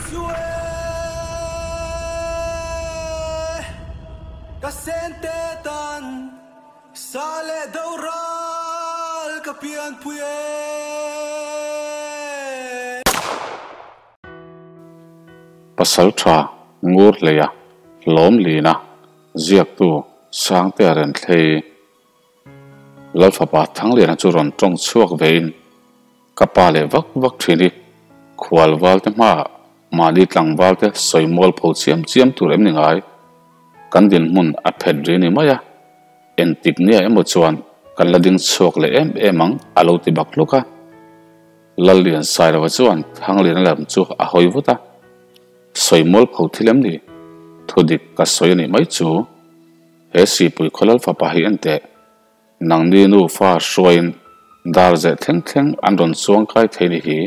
Chu e ka sente tan sa leh do ral ka pianpui e. Pasal tha ngur hleia hlawm lina ziaktu Sangtea Renthlei Lalfapa Thangliana chu rawn tawng chhuak vein ka pa leh vak vak thin hi khual valte hmaah mahni tlangvalte sawi mual pho chiam chiam tur em ni ngai? Kan dinhmun a phet ri ni mai a, engtik nia emaw chuan kan la ding chhuak leh em em ang a lo ti bak hluk a. Lallian Sailova chuan Thangliana lam chu a hawi vut a, Sawi mual pho thil em ni? Thudik ka sawi a nih mai chu. He sipui khawlal fapa hi en teh. Nangni nufa hruaiin dar zeh thleng thleng an rawn chuang kai thei ni hi.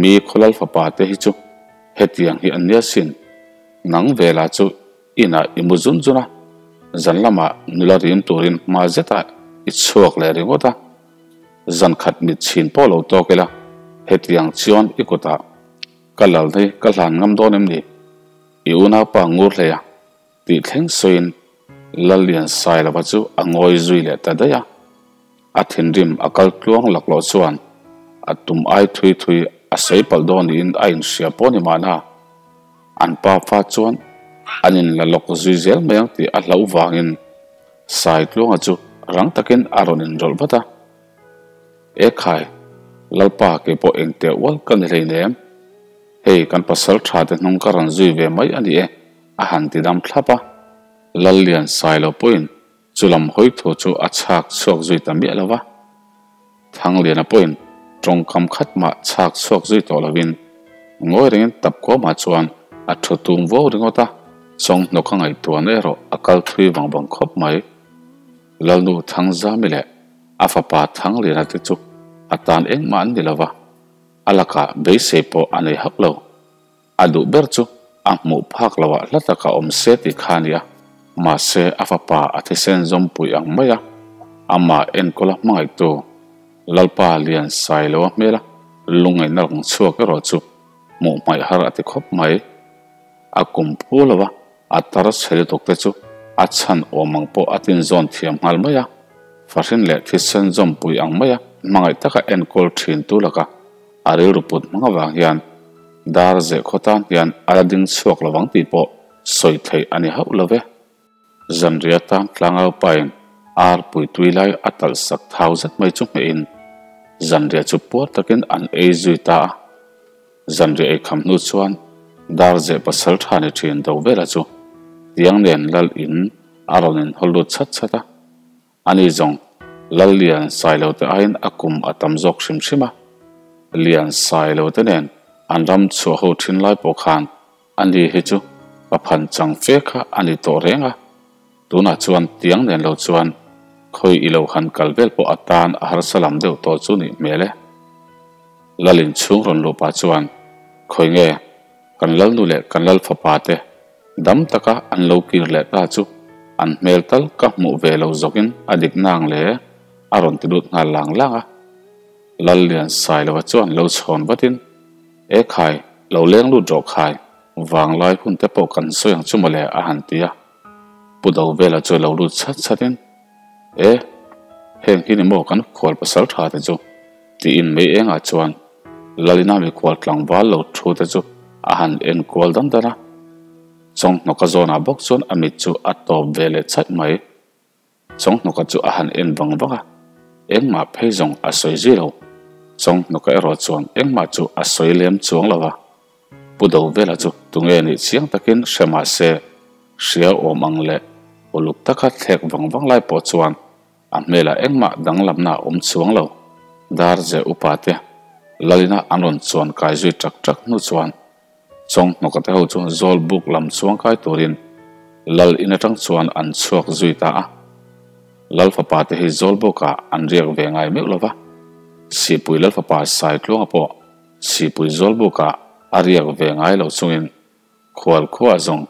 Mi khawlal fapa te hi chu hetiang hi an nia sin. Nang vela chu inah i mu zun zun a, zan lamah nula rim turin hma zetah i chhuak leh ringawt a. Zan khat mit chhin pawh lo tawk ila, hetiang chuan i kutah ka lal hi ka hlan ngam dawn em ni? I unaupa ngur hlei a. Tih thleng sawiin Lallian Sailova chu a ngawi zui leh ta daih a. A thinrim a kal tluang laklawh chuan a tum ai thui thui a sawi palh dawn niin a inhria pawh ni mahna. An pa fa chuan an inla lawk zui zel mai ang tih a hlauh vangin Saitluanga chu rang takin a rawn inrawlh vat a. E khai, Lalpa keipawh engteh ual ka ni hleinem. Hei kan pasal tha te hnung ka rawn zui ve mai a ni e. A han ti dam thlap a, Lallian Sailo pawhin chu lam hawi thu chu a chhak chhuak zui ta miah lo va. Thangliana pawhin tawngkam khat mah chhak chhuak zui tawh lovin ngawi rengin tap kuamah chuan a thu tum vo ringawt a, chawnghnawk a ngaihtuahna erawh a kal thui vang vang khawp mai. Lalnu Thangzami leh a fapa Thangliana te chu a tan engmah an ni lo va, a lakah beisei pawh a nei hauh lo. A duh ber chu a hmuh phak loah hla taka awm se tih kha a ni a, mahse a fapa a thisen zawmpui ang mai a, amah enkawl a hmangaihtu Lalpa Lian Sailoa hmela lungngaihna rawn chhuak erawh chu hmuh hmaih har a ti khawp mai. A kum phu lo a, a tar chhe lutuk te chu a chhan awm ang pawh a tinzawn thiam nghal mai a, fahrin leh thisen zawmpui ang mai a hmangaih taka enkawl thin tu laka a rilru put hmang avang hian dar zeh khaw tan hian a la ding chhuak lo vang tih pawh sawi theih a ni hauh lo ve. Zanriah atan tlangau pain ar pui tui lai a talh sak thau zet mai chu hmehin zanriah chu puar takin an ei zui ta a. Zanriah ei kham hnu chuan dar zeh pasal tha ni thin do vela chu tiang nen lal in a rawn inhawl lut chhat chhat a. Ani zawng, Lal Lian Sailo te aiin a kum a tam zawk hrim hrim a. Lian Sailo te nen an ram chhuah ho thin lai pawh khan ani hi chu pa phan chang fe kha a ni tawh reng a. Tunah chuan tiang nen lo chuan khawi i lo han kal vel pawh a tan a harsa lam deuh tawh chu nih hmel e. Lal inchhung rawn luh pah chuan khawi nge kan Lalnu leh kan Lal fapa te Dam taka an lo kir leh ta chu an hmel tal ka hmuh ve lo zawkin a dik nang le a rawn ti lut nghal lang lang a. Lallian Sailova chuan lo chhawn vatin, E khai, lo leng lut rawh khai, vanglai hun te pawh kan sawi ang chu mawle a han ti a. Pu Dovela chu lo lut chhat chhatin, E, heng hi ni maw kan khual pasal tha te chu? Tiin mei engah chuan Lalina mikhual tlangval lo thu te chu a han en kual dan dan a. Chawnghnawka zawnah bawk chuan a mit chu a tawp ve leh chaih mai. Chawnghnawka chu a han en vang vang a, engmah phei zawng a sawi zui lo. Chawnghnawka erawh chuan engmah chu a sawi lem chuang lo va. Pu Dovela chu tunge nih chiang takin hre mah se, hria awm ang leh uluk taka thlek vang vang lai pawh chuan A hmelah engmah danglamna a awm chuang lo. Dar ze upa te Lalina an rawn chuan kai zui ṭak ṭak hnu chuan Chawnghnawka te ho chu zawl buk lam chuang kai turin Lal in aṭang chuan an chhuak zui ta a. Lal fapa te hi zawl bukah an riak ve ngai meuh lo va, Sipui Lal fapa Saitluanga pawh Sipui zawl bukah a riak ve ngai lo chungin Khual khuah zawng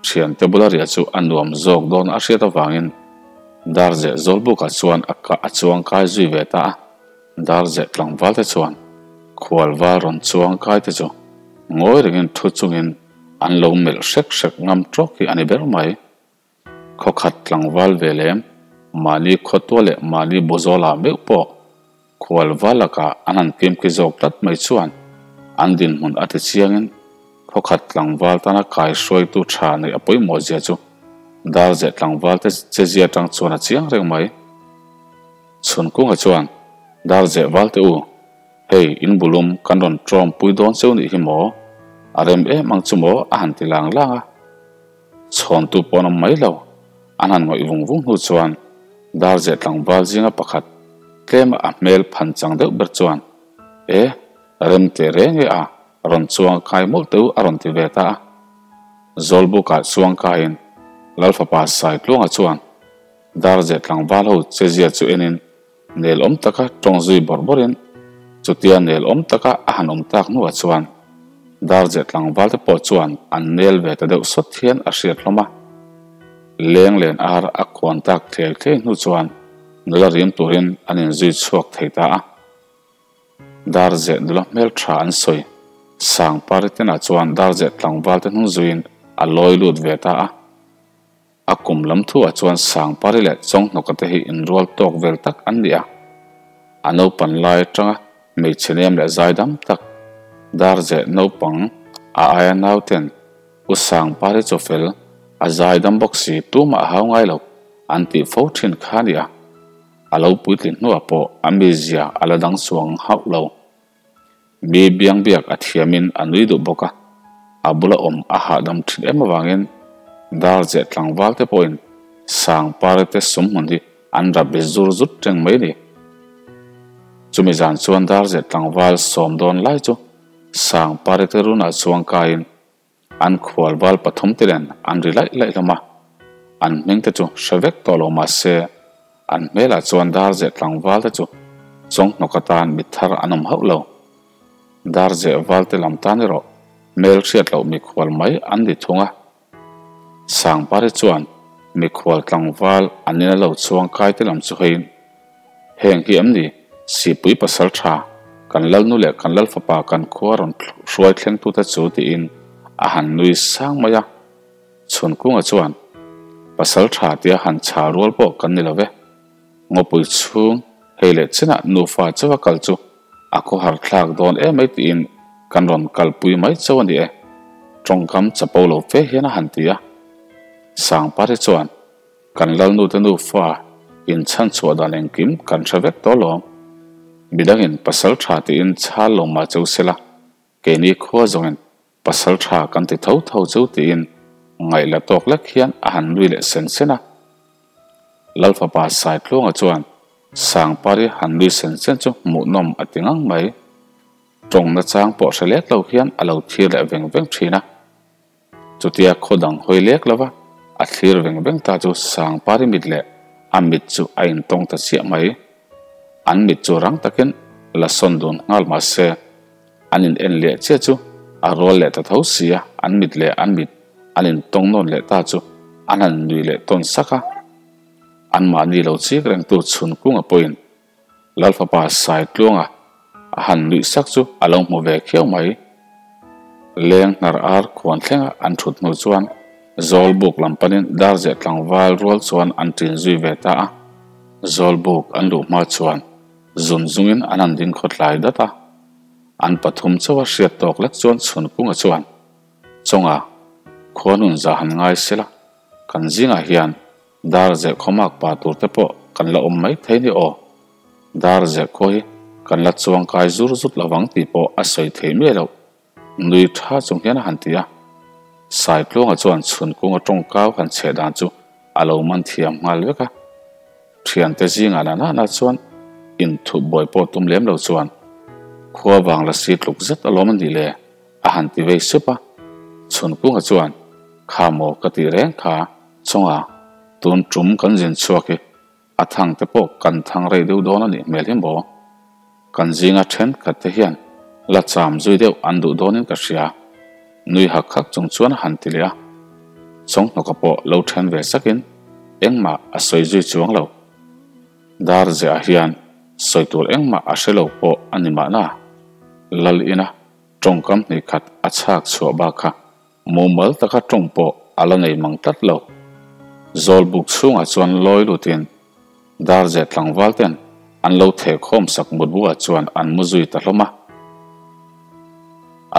thiante bula riah chu a nuam zawk dawn a hriat avangin Darzeh Zawlbukah chuan a kah a chuang kai zui ve ta a. Darzeh tlangval te chuan khual val rawn chuang kai te chu Ngawi rengin thu chungin an lo melh hrek hrek ngam tawk hi a ni ber mai. Khaw khat tlangval ve lem, mahni khawtua leh mahni bawzawlah meuh pawh khual val lakah an han kimki zawk tlat mai chuan an dinhmun a ti chiangin khaw khat tlangval tana kaihruaitu tha neih a pawimawh zia chu Darzeh tlangval te chezia atang chuan a chiang reng mai. Chhunkunga chuan, Darzeh valte u, hei in bulum kan rawn tawm pui dawn cheu nih hi maw? A rem em ang chu maw? a han ti lang lang a. Chhawntu pawh an awm mai lo. An han ngawih vung vung hnu chuan Darzeh tlangval zinga pakhat tlema a hmel phan chang deuh ber chuan, E, rem teh reng e a, rawn chuang kai mawlh teh u a rawn ti ve ta a. Zawlbukah chuang kaiin Lalfapa Saitluanga chuan Darzeh tlangval ho chezia chu enin nel awm taka tawng zui bawrh bawrhin chutia nel awm taka a han awm tak hnuah chuan Darzeh tlangval te pawh chuan an nel ve ta deuh sawt hian a hriat hlawm a. Leng len ar a khuan tak thlel thlei hnu chuan nula rim turin an inzui chhuak thei ta a. Darzeh nula hmeltha an sawi. Sangpari tenah chuan Darzeh tlangval te hnung zuiin a lawi lut ve ta a. A kum lam thuah chuan Sangpari leh Chawnghnawka te hi inrual tawk vel tak an ni a. A naupan lai atanga hmeichhe nem leh zaidam tak Darzeh naupang a aia nauten U Sangpari chu fel, a zaidam bawk si tumah a hau ngai lo an tih fo thin kha a ni a. A lo puitlin hnuah pawh a mizia a la dang chuang hauh lo. Mi biang biak a thiamin a nui duh bawk a, a bula awm a hahdam thin em avangin Darzeh tlangval te pawhin Sangpari te sumhmun hi an rap be zur zut reng mai ni. Chumi zan chuan Darzeh tlangval sawm dawn lai chu Sangpari te runah chuang kaiin An khualval pathum te nen an ri laih laih hlawm a, an hming te chu hre vek tawh lo mah se, an hmelah chuan Darzeh tlangval te chu chawnghnawk atan mit thar an awm hauh lo. Darzeh val te lam tan erawh hmel hriat loh mikhual mai an ni thung a. Sangpari chuan mikhual tlangval an ina lo chuang kai te lam chu heiin, Heng hi em ni? Sipui pasal tha, kan lalnu leh kan lalfapa kan khua rawn hruai thlengtute chu tiin a han nui sang mai a. Chhunkunga chuan, Pasal tha tia han chhal rual pawh kan ni lo ve. Ngawpui chhung hei leh chinah nufa chauha kal chu a khawhar thlak dawn em ai tiin kan rawn kalpui mai chauh a ni e. Tawngkam chapo lo fe hian a han ti a. Sangpari chuan, Kan lalnute nufa in chhan chhuah dan engkim kan hre vek tawh lawm. Midangin pasal tha tiin chhal lo mah cheu sela, keini khua zawngin pasal tha kan ti tho tho cheu tiin ngaih la tawk lek hian a han nui leh sen sen a. Lalfapa Saitluanga chuan Sangpari han nui sen sen chu hmuhnawm a ti ngang mai. Tawng nachang pawh hre lek lo hian a lo thlir leh veng veng thin a. Chutia khaw dang hawi lek lova a thlir veng veng ta chu Sangpari mit leh a mit chu a intawng ta chiah mai. An mit chu rang takin la sawn dun nghal mah se, an in en leh chiah chu a rual leh ta tho si a, an mit leh an mit an intawng nawn leh ta chu an han nui leh tawn sak a. Anmahni lo chik rengtu Chhunkunga pawhin Lalfapa Saitluanga a han nuih sak chu a lo hmu ve khiau mai. Leng hnar ar khuan thlenga an thut hnu chuan Zawlbuk lam panin Darzeh tlangval rual chuan an ṭin zui ve ta a. Zawlbuk an luh hma chuan zun zungin an han ding khawtlai dat a. An pathum chauha hriat tawk lek chuan Chhunkunga chuan Chawnga khuanun za han ngai sela kan zingah hian Dar zeh khawmak pa tur te pawh kan la awm mai thei ni aw. Dar zeh khaw hi kan la chuang kai zur zut lovang tih pawh a sawi thei miah loh. Nui tha chung hian a han ti a. Saitluanga chuan chhunkunga tawngkau han chheh dan chu a lo man thiam nghal vek a. Thiante zingah na nana chuan inthup buai pawh tum lem lo chuan khua vang la si tluk zet alawm a nih le a han ti vei sup a. Chhunkunga chuan kha maw ka tih reng kha. Chunga tun tum kan zin chhuak hi a thang te pawh kan thang rei deuh dawn a nih hmel hi maw? Kan zinga thenkhat te hian la cham zui deuh an duh dawnin ka hria. Nui hak hak chung chuan a han ti leh a. Chawnghnawka pawh lo then ve sakin engmah a sawi zui chuang lo. Dar ziah hian sawi tur engmah a hre lo pawh a ni mahna. Lal ina. Tawngkam hnih khat a chhak chhuah bak kha mumal taka tawng pawh a la nei mang tlat lo. Zawlbuk chhungah chuan lawi lutin Darze tlangval ten an lo theh khawm sak mutbuah chuan an mu zui ta hlawm a.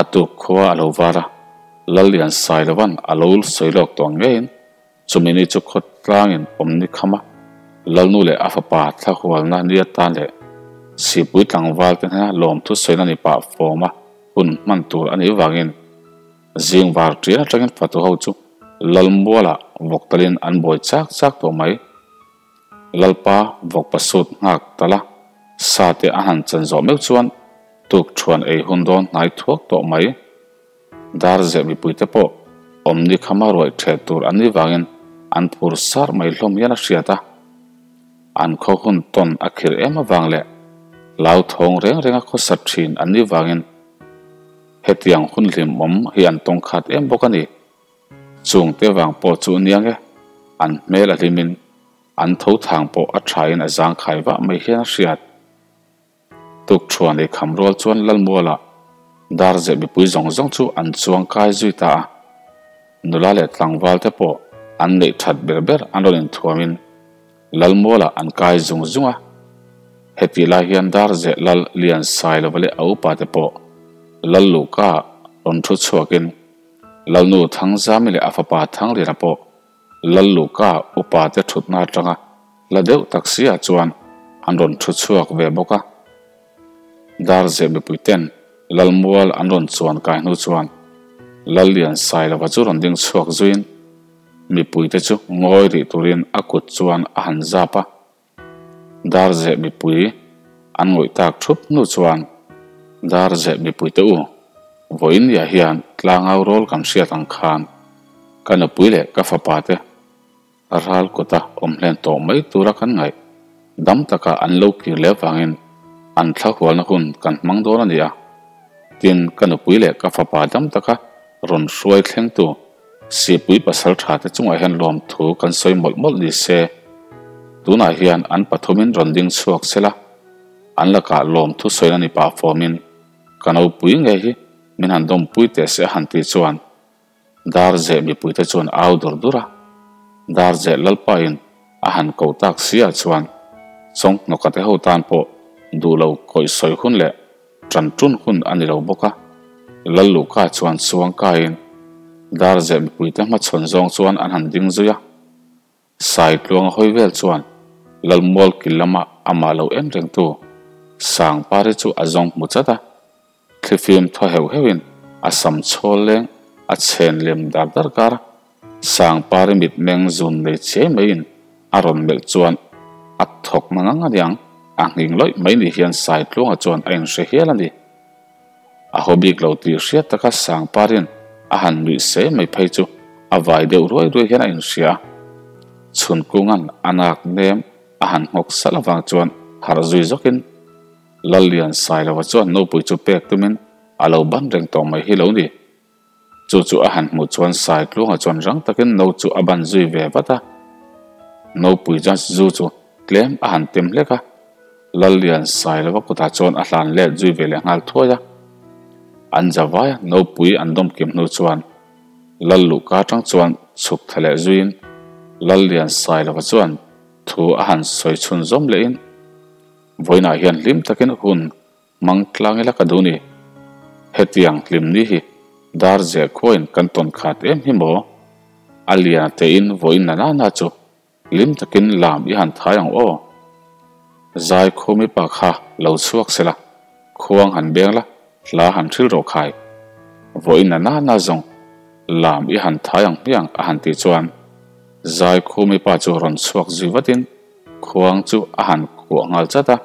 A tuk khua a lo var a, Lallian Sailovan a lo sawi lawk tawh ngeiin chumi ni chu khawtlangin awm ni kham a, Lalnu leh a fapa thlahualna ni atan leh Sipui tlangval te hnena lawmthu sawina ni pah fawm a hun hman tur a nih vangin Zing var ṭian aṭangin fatu ho chu Lalmualah vawk talin an buai chak chak tawh mai. Lalpa vawk pasut nghak tala sa te a han chan zawh meuh chuan tuk ṭhuan ei hun dawn hnai thuak tawh mai. Dar zeh mipuite pawh awmni khama ruaih ṭhet tur an nih vangin an phur sar mai hlawm hian a hriat a. An khaw hun tawn a khir em avang leh hlauthawng reng renga khawsat ṭhin an nih vangin Hetiang hun hlimawm hi an tawng khat em bawk a ni. Chungte vang pawh chu niang e, an hmel a hlimin an tho thang pawh a thain a zangkhai vah mai hian a hriat. Tukṭhuan ei kham rual chuan Lalmualah Darzeh mipui zawng zawng chu an chuang kai zui ta a. Nula leh tlangval te pawh an neih that ber ber an rawn inthuamin Lalmualah an kai zung zung a, hetih lai hian Darzeh Lal Lian Sailova leh a upa te pawh Lal Luhka rawn thu chhuakin Lalnu Thangzami leh a fapa Thangliana pawh Lal Luhka upa te thutna atanga hla deuh tak si ah chuan an rawn thu chhuak ve bawk a. Darzeh mipui ten Lalmual an rawn chuan kai hnu chuan Lal Lian Sailova chu rawn ding chhuak zuiin Mipuite chu ngawi rih turin a kut chuan a han zap a. Darzeh mipui an ngawih tak thup hnu chuan, Darzeh mipuite u, vawiin nia hian tlangau rawl kan hriat ang khan ka nupui leh ka fapate ral kawta awm hlen tawh mai tura kan ngaih dam taka an lo kir leh avangin an thlahualna hun kan hmang dawn a ni a. Tin, ka nupui leh ka fapa dam taka rawn hruai thlengtu Sipui pasal tha te chungah hian lawmthu kan sawi mawlh mawlh ni se, tunah hian an pathumin rawn ding chhuak se la, an lakah lawmthu sawina ni pah fawmin ka nopui ngei hi min han dawmpui teh se a han tih chuan Darzeh mipuite chuan au dur dur a, Darzeh Lalpain a han ko tak si ah chuan Chawnghnawka te ho tan pawh duh lo kawih sawi hun leh Ṭan ṭun hun a ni lo bawk a, Lalluka chuan chuang kaiin Darzeh mipuite hmachhawn zawng chuan an han ding zui a. Saitluanga hawi vel chuan Lalmual kil lama amah lo en rengtu Sangpari chu a zawng hmu chat a, thlifim thaw heuh heuhin a sam chhawl leng a chhen lem dar dar kar a, Sangpari mitmeng zun nei chiai maiin a rawn melh chuan a thawk na ngang a niang, a nghing lawih mai ni hian Saitluanga chuan a inhre hial a ni. A haw bik lo tih hriat taka Sangparin a han nuih se mai phei chu a vai deuh ruai ruai hian a inhria a. Chhunkunga'n a nak nem a han nghawk salh avang chuan harh zui zawkin Lallian Sailova chuan nopui chu pek tumin a lo ban reng tawh mai hi lo ni. Chu chu a han hmuh chuan Saitluanga chuan rang takin no chu a ban zui ve vat a. Nopui chuan zu chu tlem a han tem hlek a, Lallian Sailova kutah chuan a hlan let zui ve leh nghal thuai a. An za vai a, nopui an dawm kim hnu chuan Lal luhka atang chuan chhuk tha leh zuiin Lallian Sailova chuan thu a han sawi chhun zawm lehin, Vawiinah hian hlim takin hun Mang tlang ila ka duh ni. Hetiang hlim ni hi dar zeh khuain kan tawn khat em hi maw? A lian a tein vawiin na na na chu hlim takin lam i han thai ang aw. Zai khumi pa kha lo chhuak sela, khuang han beng la, hla han hril rawh khai. Vawiin na na na zawng lam i han thai ang hmiang a han tih chuan zai khumi pa chu rawn chhuak zui vatin khuang chu a han kuah nghal chat a.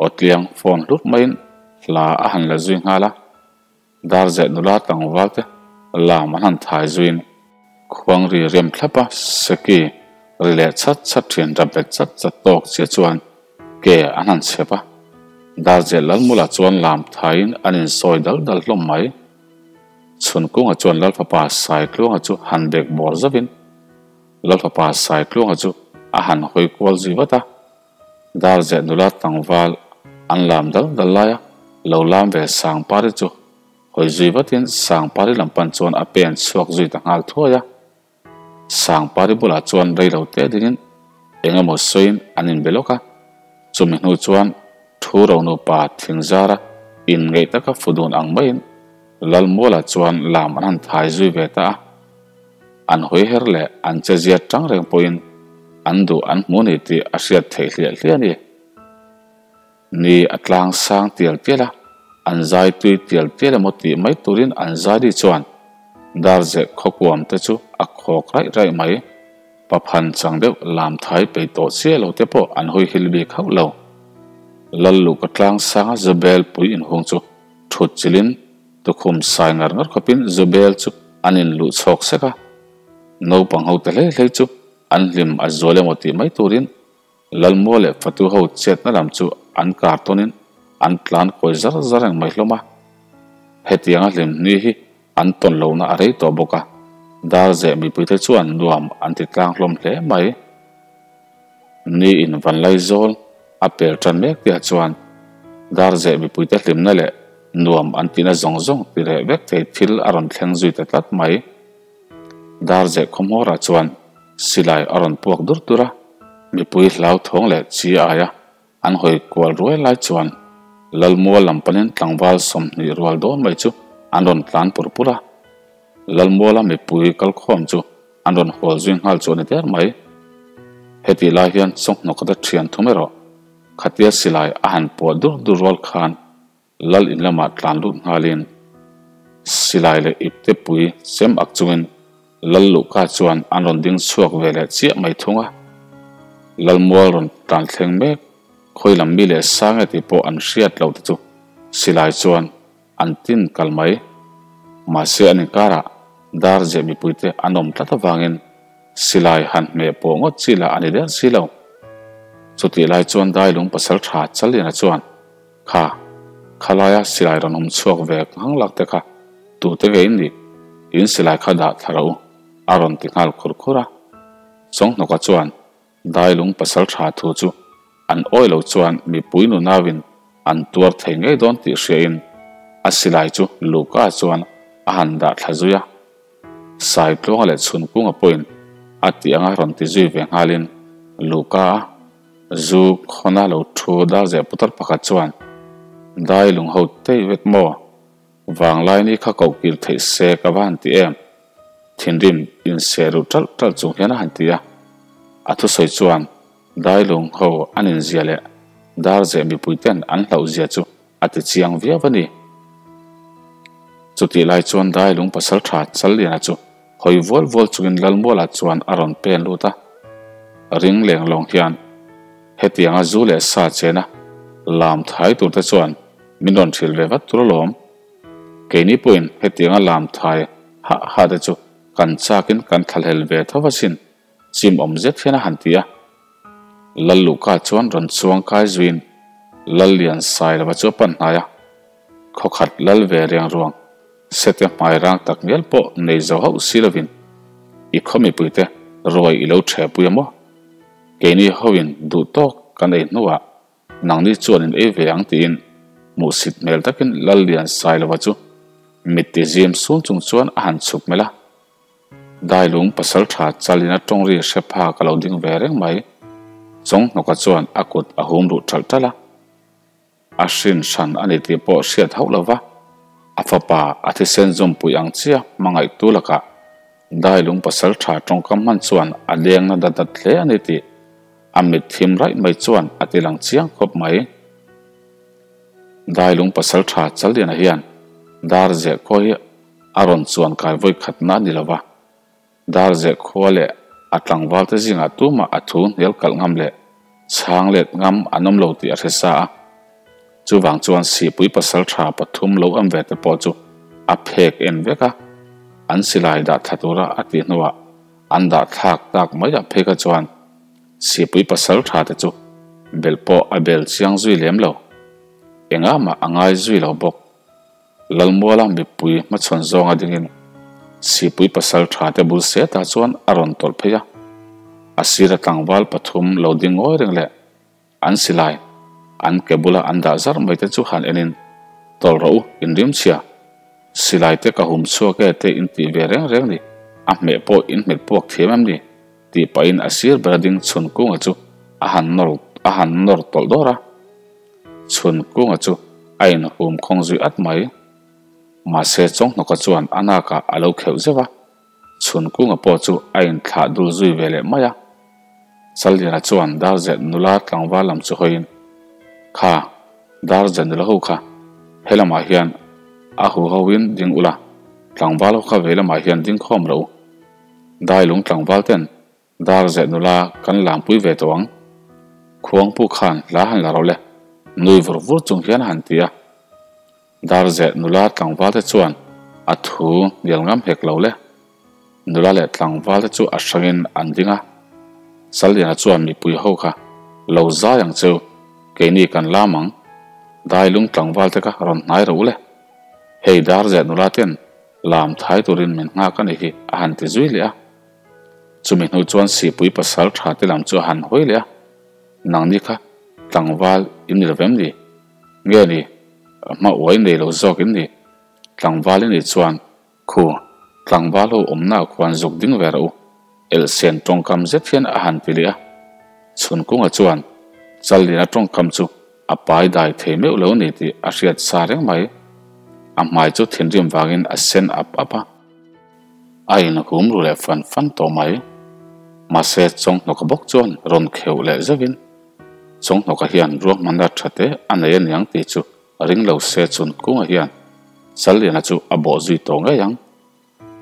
Awtliang phone hlut maiin hla a han la zui nghal a, Darzeh nula tlangval te lam an han thai zuiin khuang ri rem thlap a, seki ri leh chat chat thin rap bet chat chat tawk chiah chuan ke an han chhep a, Darzeh Lalmula chuan lam thaiin an insawi dal dal hlawm mai. Chhunkunga chuan Lalfapa Saitluanga chu han bek bawr zauhin Lalfapa Saitluanga chu a han hawi kual zui vat a, Darzeh nula tlangval an lam dal dal lai a, lo lam ve Sangpari chu Hawi zui vatin Sangpari lam pan chuan a pen chhuak zui ta nghal thuai a. Sangpari bulah chuan rei lo te dingin eng emaw sawiin an inbe lawk a. Chumi hnu chuan thu ro nupa thing zara inngeih taka fu dun ang maiin Lalmuala chuan lam an han thai zui ve ta a. An hawi her leh an che zia tang reng pawhin an duh an hmu ni tih a hriat theih hliah hliah a ni. Ni a tlang sang tial tial a, an zai tui tial tial emaw tih mai turin an zai ri chuan Darzeh khawkuam te chu a khawk raih raih mai. Paphan chang deuh lam thai pei tawh chiah lo te pawh an hawi hil bik hauh lo. Lalluka tlang sanga Zubel pui inhung chu thut chilin tukhum sai ngar ngar khawpin Zubel chu an inluh chhawk sek a. Naupang ho te hlei hlei chu an hlim a zual emaw tih mai turin Lalmual leh Fatu ho chetna lam chu an kar tawnin an tlan kawi zar zar reng mai hlawm a. Hetianga hlimhni hi an tawn lohna a rei tawh bawk a, Darzeh mipuite chuan nuam an ti tlang hlawm hle mai. Ni in Vanlaizawl a pel tan mek tihah chuan Darzeh mipuite hlimna leh nuam an tihna zawng zawng ti reh vek thei thil a rawn thleng zui ta tlat mai. Darzeh khawhmawrah chuan silai a rawn puak dur dur a, mipui hlauthawng leh chi aia an hawi kual ruai lai chuan Lalmual lam panin tlangval 20 rual dawn mai chu an rawn tlan pur pur a. Lalmuala mipui kalkhawm chu an rawn hual zui nghal chu a ni der mai. Hetih lai hian Chawnghnawkate thian thum erawh khatia silai a han puah dur dur rual khan Lal in lamah tlan lut nghalin silai leh ipte pui chem ak chungin Lal Luhka chuan an rawn ding chhuak ve leh chiah mai thung a. Lal mual rawn tlan thleng mek, khawi lam mi leh sang e tih pawh an hriat loh te chu silai chuan an tin kal mai. Mahse an inkarah dar zeh mipuite an awm tlat avangin silai han hmeh pawh ngawt chi lah a ni der si lo. Chutih lai chuan Dailung pasal tha Challiana chuan Kha, khalaia silai rawn awm chhuak ve hang lak te kha tute nge in nih? In silai kha dah thla rawh u, a rawn ti nghal khur khur a. Chawnghnawka chuan Dailung pasal tha thu chu an awi lo chuan mipui nunauin an tuar thei ngei dawn tih hriain a silai chu Luka chuan a han dah thla zui a. Saitluanga leh Chhunkunga pawhin a tih anga rawn ti zui ve nghalin Luka a Zu khawna lo thu dar zeh putar pakhat chuan, Dai lung ho tei vek maw? Vanglai ni kha koh kir theih se ka va han ti em? Thinrim inseh ruh ṭalh ṭalh chung hian a han ti a. A thusawi chuan dai lung ho an inzia leh dar zeh mipuiten an hlauhzia chu a ti chiang viau a ni. Chutih lai chuan Dailung pasalṭha Challiana chu hawi vual vual chungin Lalmuala chuan a rawn pen lut a. Ring leng lawng hian hetianga zu leh sa chena lam thai turte chuan min rawn hrilh ve vat tur alawm. Keini pawhin hetianga lam thai hah hah te chu kan chakin kan thlahlel ve tho asin. Chim awm zet hian a han ti a. Lalluhka chuan rawn chuang kai zuiin Lallian Sailova chu a pan hnai a. Khawkhat lal ve riang ruang sete hmai rang tak ngial pawh nei zo hauh si lovin i khaw mipuite ruai i lo ṭhepui a maw? Keini hoin duh tawk kan ei hnuah Nangni chuan in ei ve ang tiin hmuhsit hmel takin Lallian Sailova chu mitti zim sun chung chuan a han chhuk melh a. Dailung pasal tha chalin a tawng ri hre pha ka lo ding ve reng mai. Chawnghnawka chuan a kut a hum ruh ṭalh ṭalh a. A hrin hran a ni tih pawh hriat hauh lova a fapa a thisen zawmpui ang chiah hmangaihtu lakah Dailung pasal tha tawngkam hman chuan a leng na dat dat hle a ni tih A mit thim raih mai chuan a ti lang chiang khawp mai. Dailung pasal tha Challiana hian dar zeh khua hi a rawn chuan kai vawi khatna a ni lo va. Dar zeh khua leh a tlangval te zingah tumah a thu hnial kalh ngam leh chhang let ngam an awm lo tih a hre sa a. Chuvang chuan Sihpui pasal tha pathum lo awm ve te pawh chu a phek en vek a, an silai dah thla tura a tih hnuah an dah thlak tak mai ah phei kha chuan Sipui pasal tha te chu belh pawh a bel chiang zui lem lo. Engah mah a ngai zui lo bawk. Lalmuala mipui hmachhawn zawnga dingin Sipui pasal tha te bul setah chuan a rawn tawlh phei a. A sira tlangval pathum lo ding ngawi reng leh an silai an ke bula an dah zar mai te chu han enin, Tawlh rawh u, inrim chhia. Silai te ka hum chhuak e te in tih ve reng reng ni, a hmeh pawh in hmet puak thiam em ni? tih pahin a sir bera ding chhun kunga chu a han nawr a han nawr tawlh dawr a. Chhun kunga chu a inhum khawng zui at mai. Mahse Chawnghnawka chuan a nakah a lo kheuh zeuh a, chhun kunga pawh chu a inthlah dul zui ve leh mai a. Challiana chuan Darzet nula tlangval lam chu hawiin, Kha, Darzet nula ho kha, he lamah hian a hu hoin ding ula, tlangval ho kha vei lamah hian ding khawm rawh u. Dailung tlangval ten Darzet nula kan lampui ve tawh ang. Khuangpu khan hla han la rawh le, nui vur vur chung hian a han ti a. Darzeh nula tlangvalte chuan a thu hnial ngam hek lo le. Nula leh tlangvalte chu a hrangin an ding a. Salliana chuan mipui ho kha lo zai ang cheu, keini kan lam ang. Dailung tlangvalte kha rawn hnai rawh u le. Hei Darzeh nula ten lam thai turin min nghak a ni hi a han ti zui leh a. Chumi hnu chuan sihpui pasal tha te lam chu a han hawi leh a. Nangni kha tlangval in ni lo vem ni? Nge ni, hma uai nei lo zawk in ni. Tlangval i nih chuan khu tlangval ho awmna ah khuan zuk ding ve rawh u. Elhsen tawngkam zet hian a han ti leh a. Chhunkunga chuan Challiana tawngkam chu a pai dai thei meuh lo ni tih a hriat sa reng mai. A hmai chu thinrim vangin a sen ap ap a. A inhum ru leh fan fan tawh mai. Mahse Chawnghnawka bawk chuan rawn kheuh leh zeuhin Chawnghnawka hian ruahmanna tha te a nei aniang tih chu ring lo se chun kunga hian Challiana chu a bawh zui tawh ngei ang.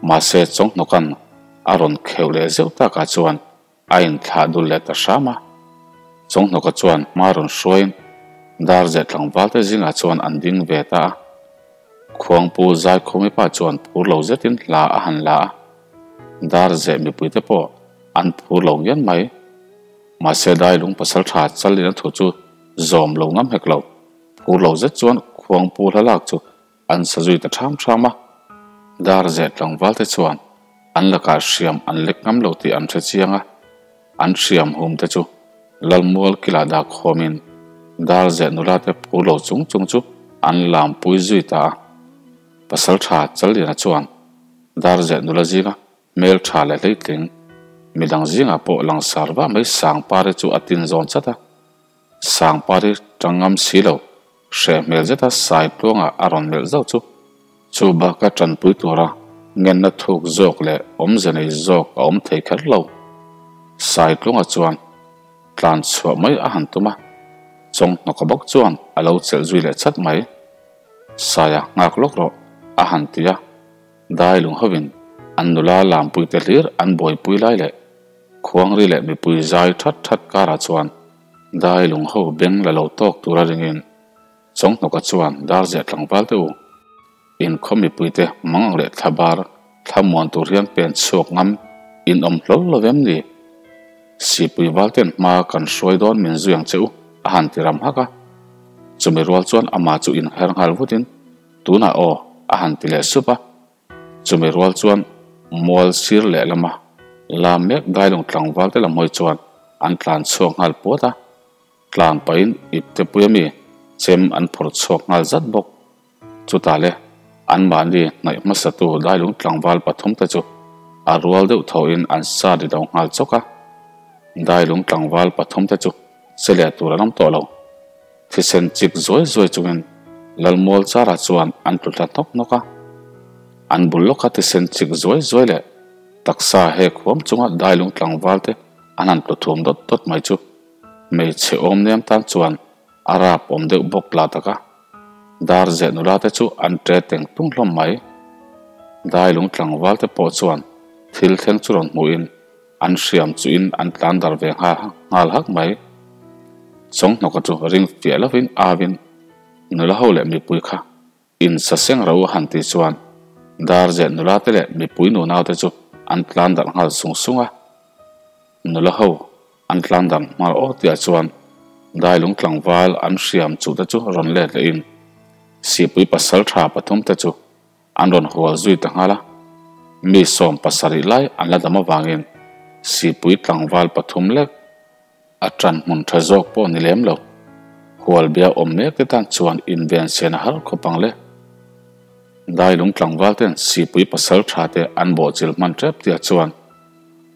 Mahse Chawnghnawka'n a rawn kheuh leh zeuh takah chuan a inthlah dul leh ta hram a. Chawnghnawka chuan hma rawn hruaiin Darzeh tlangval te zingah chuan an ding ve ta a. Khuangpu Zaikhawmi pa chuan phur lo zetin hla a han la a. Darzeh mipuite pawh an phur lo ngian mai. Mahse Dailung pasal tha Chalina thu chu zawm lo ngam hek lo, phur lo zet chuan Khuangpu hla lak chu an sa zui ta ṭham ṭham a. Darzeh tlangval te chuan an lakah hriam an lek ngam lo tih an hre chiang a, an hriam hum te chu Lalmual kilah dah khawmin Darzeh nula te phur lo chung chung chu an lampui zui ta a. Pasal tha Challiana chuan Darzeh nula zinga Hmel tha leh hleitling, midang zingah pawh langsar vah mai Sangpari chu a tin zawn chat a. Sangpari tangam si lo, hreh hmel zeta sai tluangah a rawn melh zauh chu. Chu baka tanpui tura ngenna thuk zawk leh awmze nei zawk a awm thei kher lo. Sai tluangah chuan tlan chhuah mai a han tum a, Chawnghnawka bawk chuan a lo chelh zui leh chat mai. Saia nghak lawk rawh a han ti a. Dai lung hovin an nula lampuite hlir an buaipui lai leh khuangri leh mipui zai that that karah chuan dai lung ho beng la lo tawk tura ringin Chawnghnawka chuan Darzeh tlangval te u inkhaw mipuite mang ang leh thlabar thlamuan tur hian pen chhuak ngam in awm hlawl lo vem ni? Sipui valten hma kan hruai dawn min zui ang che u a han ti ram hak a. Chumi rual chuan amah chu inher nghal vutin Tunah aw, a han ti leh sup a. Chumi rual chuan mual sir leh lama la mek dailung tlangval te lam hawi chuan an tlan chhuak nghal puat a. Tlan pahin ipte pui ami chem an phawrh chhuak nghal zat bawk. Chutah le anmahni hnaih hmasatu dailung tlangval pathumte chu a rual deuh thawhin an sa ri lo nghal chawk a. Dailung tlangval pathumte chu che leh tur an awm tawh lo. Thisen chik zuai zuai chungin Lalmual Chara chuan an tlu thla hnawk hnawk a. An bul lawka thisen chik zuai zuai leh taksa hek huam chunga dailung tlangval te an han tlu thum dawt dawt mai chu hmeichhe awm nem tan chuan a rap awm deuh bawk la tak a. Dar zeh nula te chu an ṭe teng tung hlawm mai. Dailung tlangval te pawh chuan thil thleng chu rawn hmuhin An hriam chuin an tlan dar ve nghal hak mai. Chawnghnawka chu ring fiah lovin avin nula ho leh mipui kha in sa seng ro a han tih chuan Darzeh nula te leh mipui nunau te chu an tlan darh nghal sung sung a. Nula ho an tlan darh nghal aw tihah chuan Dailung tlangval an hriam chuh te chu rawn let lehin Sihpui pasal tha pathum te chu An rawn hual zui ta nghal a, mi 70 lai an la dam avangin sipui tlangval pathum lek a ṭan hmun ṭha zawk pawh ni lem lo. Hual bia awm mek te tan chuan inven sen a har khawp ang le. Dailung tlangval ten Sipui pasaltha te an bawhchilh hman tep tia chuan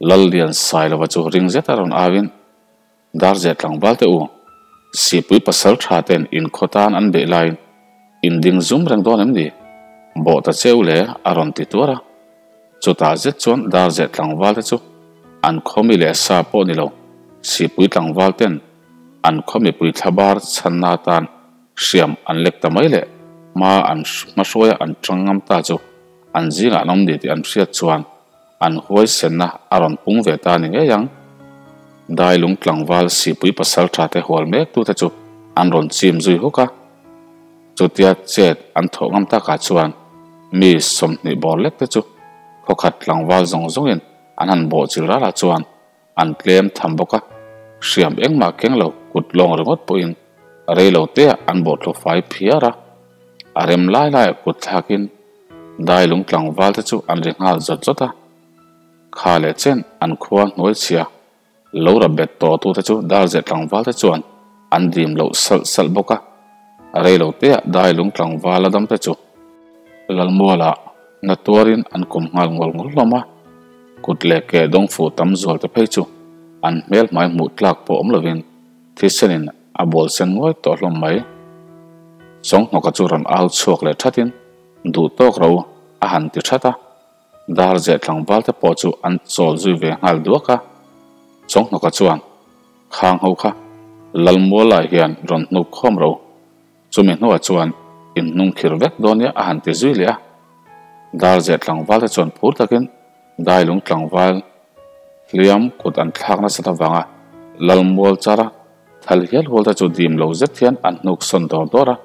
Lallian Sailova chu ring zet a rawn auin, Darze tlangval te u, Sipui pasaltha ten inkhaw tan an beih laiin in ding zum reng dawn em ni? Bawh ta cheu le a rawn ti tuar a. Chutah zet chuan Darze tlangval te chu an khaw mi leh sa pawh ni lo, Sipui tlangval ten an khaw mipui thlabar chhanna atan hriam an lek ta mai leh hma an hmahruaia an tang ngam ta chu an zingah an awm ni tih an hriat chuan an huaisenna a rawn pung ve ta ni ngei ang. Dailung tlangval Sipui pasaltha te hual mek tute chu an rawn chim zui huk a. Chutia chet an thawh ngam takah chuan mi 20 bawr lek te chu khawkhat tlangval zawng zawngin an han bawhchilh ralah chuan An tlem tham bawk a, hriam engmah keng lo kut lawng ringawt pawhin rei lo teah an bawhthlu fai phiar a, a rem lai laiah kut thlakin dailung tlangval te chu an ri nghal zawt zawt a. Kha leh chen an khua hnuai chhia lo ra bet tawh tute chu Darze tlangval te chuan an dim loh salh salh bawk a, rei lo teah dailung tlangval a dam te chu Lalmualah na tuarin an kum nghal ngawr ngawr hlawm a, kut leh ke dawng fuh tam zual te phei chu an hmel hmai hmuh tlak pawh awm lovin thisenin a bual sen nguai tawh hlawm mai. Chawnghnawka chu rawn au chhuak leh thatin duh tawk ro a han ti that a, dar zeh tlangval te pawh chu an chawl zui ve nghal duak a. Chawnghnawka chuan, Khang ho kha Lalmualah hian rawn hnuk khawm ro. Chumi hnuah chuan in hnung khir vek dawn nia a han ti zui leh a. Darze tlangval te chuan phur takin Dailung tlangval hliam kut an thlak nasat avanga Lalmual chara thal hial hual te chu dim lo zet hian an hnuk sawn dawr dawr a.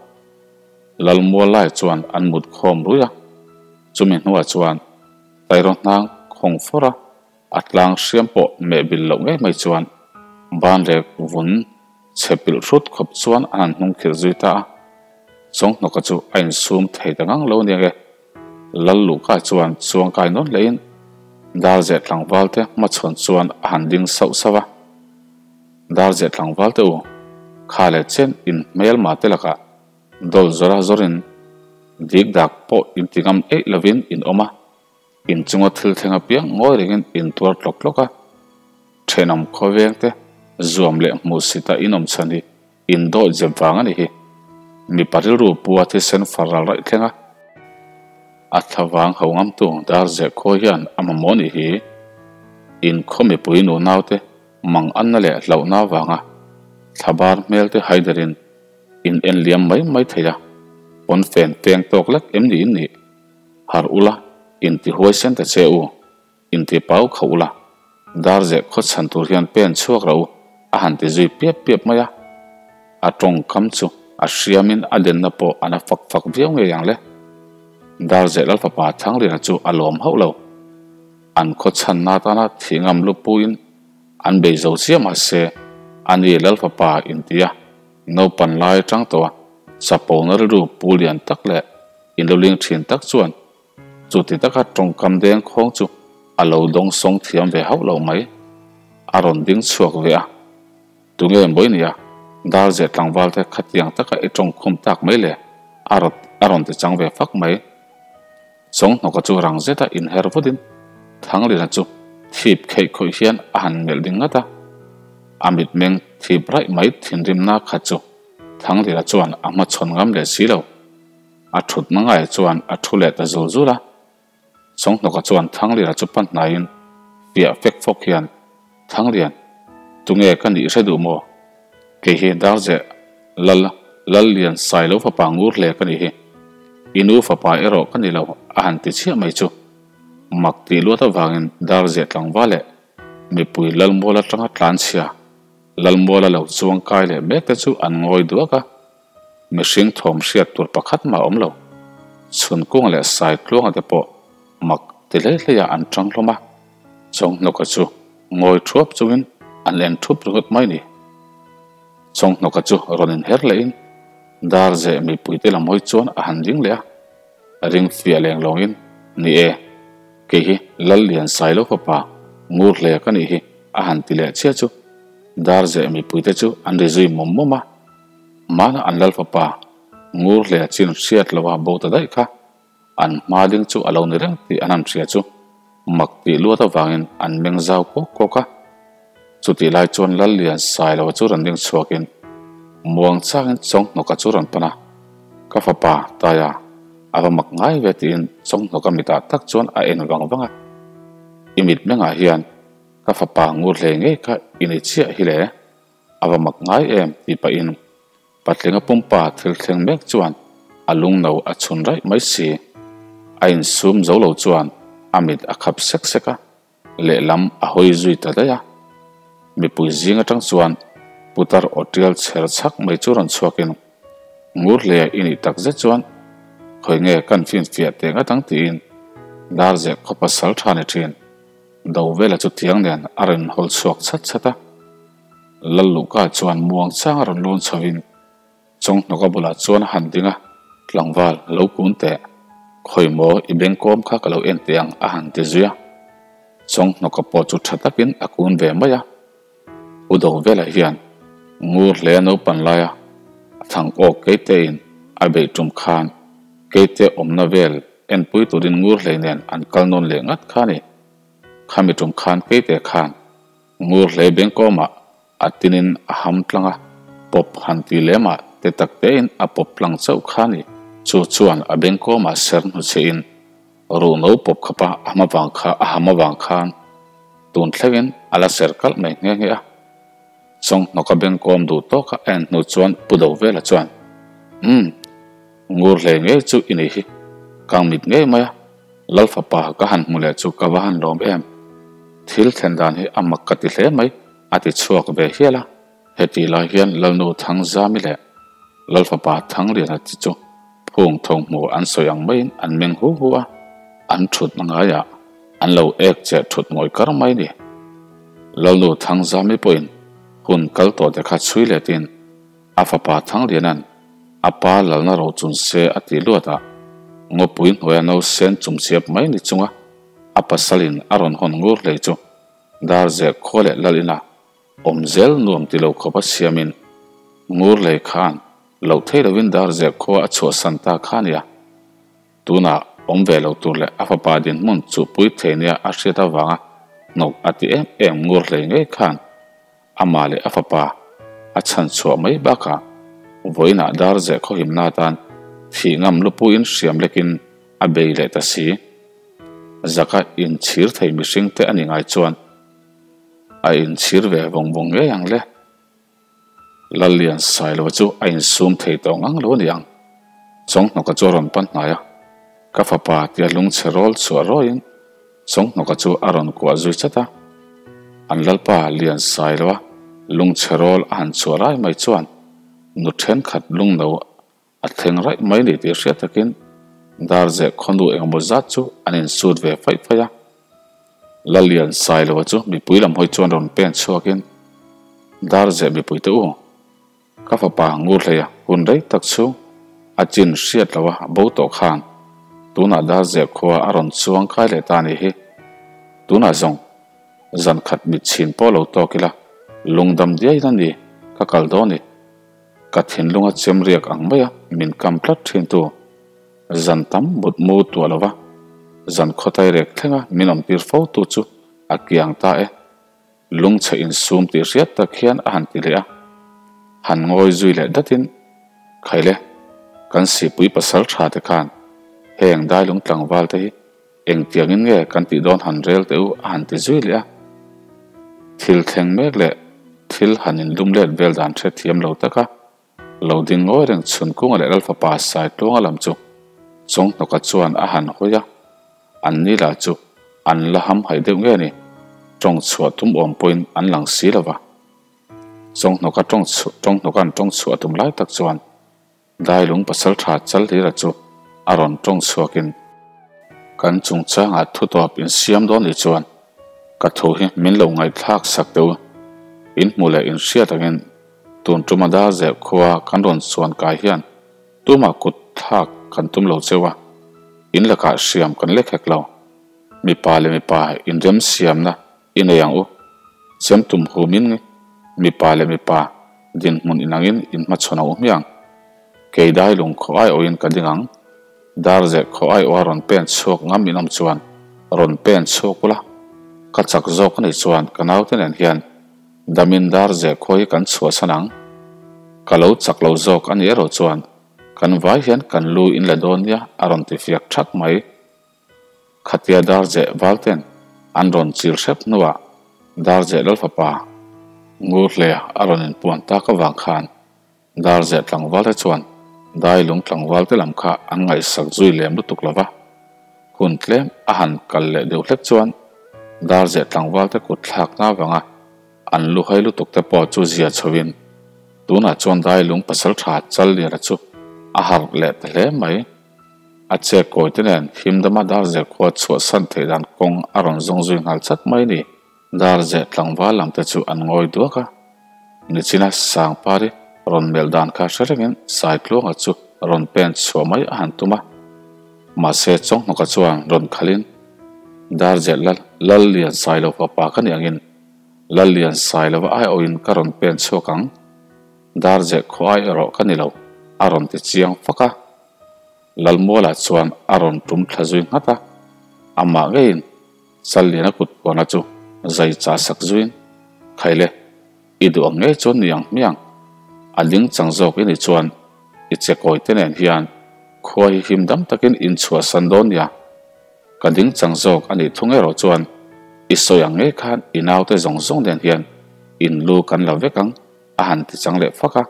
Lalmual lai chuan an mut khawm rui a. Chumi hnuah chuan Tairaw hnang khawng fawr a. A tlang hriam pawh meh bil loh ngei mai chuan ban rek vun chhe pilh hrut khawp chuan an han hnung khirh zui ta a. Chawnghnawka chu a insum thei ta ngang lo aniang e. Lal Luhka chuan chuangkai nawn hlein Darzeh tlangval te hmachhawn chuan a han ding sauh sauh a. Darzeh tlangval te u, kha leh chen in hmelma te lakah dawl zawra zawrin dik dak pawh inti ngam eih lovin in awm a. Inchunga thil thleng apiang ngawi rengin in tuar tlawk tlawk a, thenawm khawveng te zuam leh hmuhsita inawm chhan hi in dawih zep vang a ni hi. Mipa rilru pua thisen far ral raih thleng a, a thlavang ho ngamtu dar zeh khawi hian a mamawh ni hi. In khaw mipui nunau te mang anna leh hlauhna vanga thlabar hmel te haiderin in en liam mai mai thei a, pawnfen peng tawk lek em ni in nih? Harh ula, inti huaisen ta che u, inti pau kha ula, dar zeh khaw chhan tur hian pen chhuak ro a han ti zui piap piap mai a. A tawngkam chu a hriamin a denna pawh a na fak fak viau ngei ang le. Dar zeh Lalfapa Thangliana chu a lawm hauh lo. An khaw chhanna atana thingam lupuiin an bei zo chiah mahse ani Lalfapa intia naupan lai atang tawha chapona rilru pu lian tak leh In lo ling thin tak chuan chuti taka tawngkam deng khawng chu a lo dawng sawng thiam ve hauh lo mai. A rawn ding chhuak ve a, Tunge mawi nia, Darze tlangval te khatiang taka i tawng khum tak mai le a rawt a rawn ti chang ve fak mai. Chawnghnawka chu rang zeta inher vutin Thanglina chu thip kheih khawih hian a han melh ding ngat a, a mitmeng thip raih mai thinrimna kha chu Thanglina chuan a hmachhawn ngam leh si lo. A thutna ngaiah chuan a thu leh ta zul zul a. Chawnghnawka chuan Thangliana chu pan hnaiin fiah fek fawk hian, Thanglian, tunge ka nih hre duh maw? Kei hi Darzeh Lal Lallian Sailo fapa ngur hle ka nih hi. I nu fapa erawh ka ni lo a han ti chhiah mai chu. Mak tih luat avangin Darzeh tlangval leh mipui Lalmual atanga tlanchhia Lalmuala lo chuang kai leh mek te chu an ngawi duak a. Mihring thawm hriat tur pakhat mah a awm lo. Chhun kung leh sai tluanga te pawh mak ti hlei hleiah an tang hlawm a, Chawnghnawka chu ngawi thuap chungin an en thup ringawt mai ni. Chawnghnawka chu rawn inher lehin dar zeh mipuite lam hawi chuan a han ding leh a, ring fiah leng lawngin, Ni e, kei hi Lallian Sailo fapa ngur hle ka nih hi a han ti leh chiah chu dar zeh mipuite chu an ri zui mawm mawm a. Hmana an lal fapa ngur hle chin hriat lo a bo ta daih kha. An hma ding chu a lo ni reng tih an han hria chu mak tih luat avangin an meng zau kawk kawk a. Chutih lai chuan Lallian Sailova chu rawn ding chhuakin muang changin Chawnghnawka chu rawn pan a, Ka fapa, Taia, a va mak ngai ve tiin Chawnghnawka mitah tak chuan a en vang vang a. I mit mengah hian ka fapa ngur hle ngei kha i ni chiah hi le, a va mak ngai em tih pahin Patlinga pumpa thil thleng mek chuan a lungno a chhun raih mai si. A insum zo lo chuan a mit a khap sek sek a, lehlam a hawi zui ta daih a. Mipui zing atang chuan putar aw tial chher chhak mai chu rawn chhuakin, Ngurhleia i nih tak zet chuan khawi nge kan finfiah teh ngat ang tiin Darzeh khaw pasal tha ni thin Dovela chu tiang nen a rawn hawl chhuak chhat chhat a. Lalluhka chuan muang chang a rawn lawn chhovin Chawnghnawka bulah chuan a han ding a, Tlangval, lo kun teh. Khawi maw, i bengkawm kha ka lo en teh ang a han ti zui a. Chawnghnawka pawh chu tha takin a kun ve mai a. U Dovela hian ngur hle a naupan laia a thang awk keitein a beih tum khan keite awmna vel enpui turin ngur hlei nen an kal nawn leh ngat kha a ni. Khami tum khan keite khan Ngur hle bengkawmah a tinin a ham tlang a, pawp han ti lemah te tak tein a pawp tlang chauh kha ni. Chu chuan a bengkawmah ser hnu chhein ruhno pawp khapa a hma vang kha a ham avang khan tun thlengin a la ser kalh mai nghe nghe a. Chawnghnawka bengkawm duh tawka a en hnu chuan Pu Dovela chuan, Umm, ngur hle ngei chu i ni hi, kang mit ngei mai a. Lal fapa ka han hmu leh chu ka va han lawm em? Thil thlen dan hi a mak ka ti hle mai, a ti chhuak ve hial a. Hetih lai hian Lalnu Thangzami leh Lal fapa Thangliana te chu phung tho hmu an sawi ang maiin an meng hu hu a, an thut ngaiah an lo ek cheh thut ngawih kar mai ni. Lalnu Thangzami pawhin hun kal tawh te kha chhui letin A fapa Thangliana'n a pa lalna ro chun se a tih luat a, ngawpui hnuaia no sen chum chiap mai ni chunga a pasalin a rawn hawn ngur hlei chu Darzeh khua leh lal ina awm zel nuam ti lo khawpa siamin ngur hlei khan loh thei lovin Darzeh khua a chhuahsan ta kha a nia. Tunah awm ve lo tur leh a fapa dinhmun chuhpui thei nia a hriat avanga hnawk a ti em em ngur hlei ngei khan Amah leh a fapa a chhan chhuah mai bakah vawiinah dar zeh khawhimna atan thih ngam lupuiin hriam lekin a bei leh ta si. Zaka inchhir thei mihring te a ni ngai chuan a inchhir ve vawng vawng ngei ang le. Lallian Sailova chu a insum thei tawh ngang lo a ni ang. Chawnghnawka chu a rawn pan hnai a, Ka fapa tia lungchhe rawl chhuah rawiin Chawnghnawka chu a rawn kuah zui chat a, an lalpa lian sai lo a, lungchhe rawl a han chhuah rai mai chuan nu thenkhat lungno a thleng raih mai ni tih hriat takin Darzeh khawnu engemaw zat chu an insut ve faih faih a. Lalian Sailova chu mipui lam hawi chuan rawn pen chhuakin Darzeh mipuite u, Ka fapa Ngurhleia hun rei tak chu a chin hriat lo a bo tawh khan tunah Darzeh khua a rawn chuang kai leh ta ni hi. Tunah zawng zan khat mit chhin pawh lo tawk ila lungdam diai na ni ka kal dawn ni. Ka thinlunga chem riak ang maia min kam tlat thin tu zan tam mut mu tuah lova zan khawtai rek thlenga min awm tir fo tu chu a kiang ta e. Lungchhe insum tih hriat tak hian a han ti leh a, han ngawi zui leh datin, Khaile, kan sipui pasal tha te khan heng dailung tlangval te hi engtiangin nge kan tih dawn han rel teh u a han ti zui leh a. Thil thleng mek leh thil han inlum let vel dan hrethiam lo taka lo ding ngawi reng chhun kunga leh Lalfapa Saitluanga lam chu Chawnghnawka chuan a han hawi a. An ni lah chu an la ham haih deuh nge ni, tawng chhuah tum awm pawhin an lang si lo va. Chawnghnawka tawng chhuah Chawnghnawka'n tawng chhuah tum lai tak chuan Dailung pasaltha Chalhlira chu a rawn tawng chhuakin, Kan chungchangah thu tawp insiam dawn nih chuan ka thu hi min lo ngaihthlak sak teh u, in hmuh leh in hriat angin tun tuma Darzeh khua kan rawn chuan kai hian Tumah kut thlak kan tum lo cheu a, in lakah hriam kan lek hek lo. Mipa leh mipa inremsiamna i nei ang u. Chem tum humin mipa leh mipa dinhmun inangin inhmachhawn ang u hmiang. Kei dai lungkhaw aiawhin ka ding ang. Dar zeh khaw aiawha rawn pen chhuak ngam in awm chuan rawn pen chhuak ula, ka chak zawk a nih chuan ka naute nen hian damin dar zeh khaw hi kan chhuahsan ang. Ka lo chak lo zawk a nih erawh chuan kan vai hian kan lu in la dawn nia a rawn ti fiak thak mai. Khatia dar zeh val ten an rawn chil hrep hnuah dar zeh Lalfapa Ngurhlea a rawn inpuan tak avang khan Darzeh tlangvalte chuan dailung tlangvalte lam kha an ngaihsak zui lem lutuk lo va, hun tlem a han kal leh deuh hlek chuan Darzeh tlangvalte kut thlakna avanga an lu hai lutuk te pawh chu zia chhoin tunah chuan dailung pasaltha Challiana chu a harh leh ta hle mai. A che kawi te nen himdama Darzeh khua chhuahsan theih dan kawng a rawn zawng zui nghal chat mai ni. Darzeh tlangval lam te chu an ngawi duak a, nichina Sangpari rawn melh dan kha hre rengin Saitluanga chu rawn pen chhuah mai a han tum a, mahse Chawnghnawka chuan rawn khalin Darzeh lal Lallian Sailo fapa ka nih angin Lallian Sailova aiawhin ka rawn pen chhuak ang, Darzeh khaw ai erawh ka ni lo a rawn ti chiang fak a. Lalmuala chuan a rawn tum thla zui nghat a, amah ngeiin Challiana kut puana chu zai chah sak zuiin, Khaile, i duh ang ngei chuan ni ang hmiang. A ding chang zawk i nih chuan i che kawi te nen hian khua hi him dam takin in chhuahsan dawn nia. Ka ding chang zawk a nih thung erawh chuan i sawi ang ngei khan i naute zawng zawng nen hian in lu kan la vek ang a han ti chang leh fak a.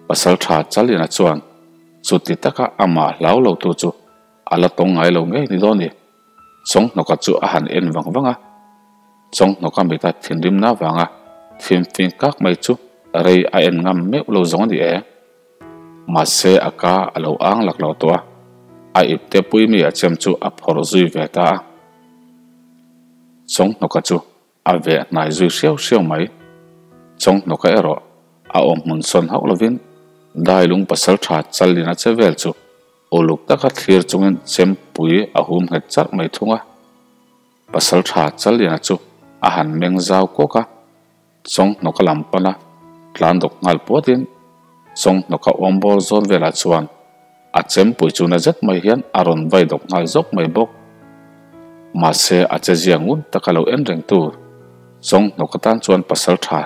Pasaltha Challiana chuan chuti taka amah hlau lo tu chu a la tawng ngai lo ngei ni dawn ni. Chawnghnawka chu a han en vang vang a, Chawnghnawka mita thinrimna avanga thimfing kak mai chu rei a en ngam meuh lo zawng a ni e. Mahse a ka a lo ang lak lo tawh a, a ipte pui mi a chem chu a phawrh zui ve ta a. Chawnghnawka chu a veh hnai zui hriau hriau mai. Chawnghnawka erawh a awm hmun sawn hauh lovin Dailung pasaltha Chalina che vel chu Uluk taka thlir chungin chempui a hum nghet charh mai thung a. Pasaltha Challiana chu a han meng zau kawk a, Chawnghnawka lam pana tlan dawk nghal puatin Chawnghnawka awmbawr zawn velah chuan a chempui chu na zet mai hian a rawn vai dawk nghal zawk mai bawk. Mahse a che zia ngun taka lo en reng tur Chawnghnawka tan chuan Pasaltha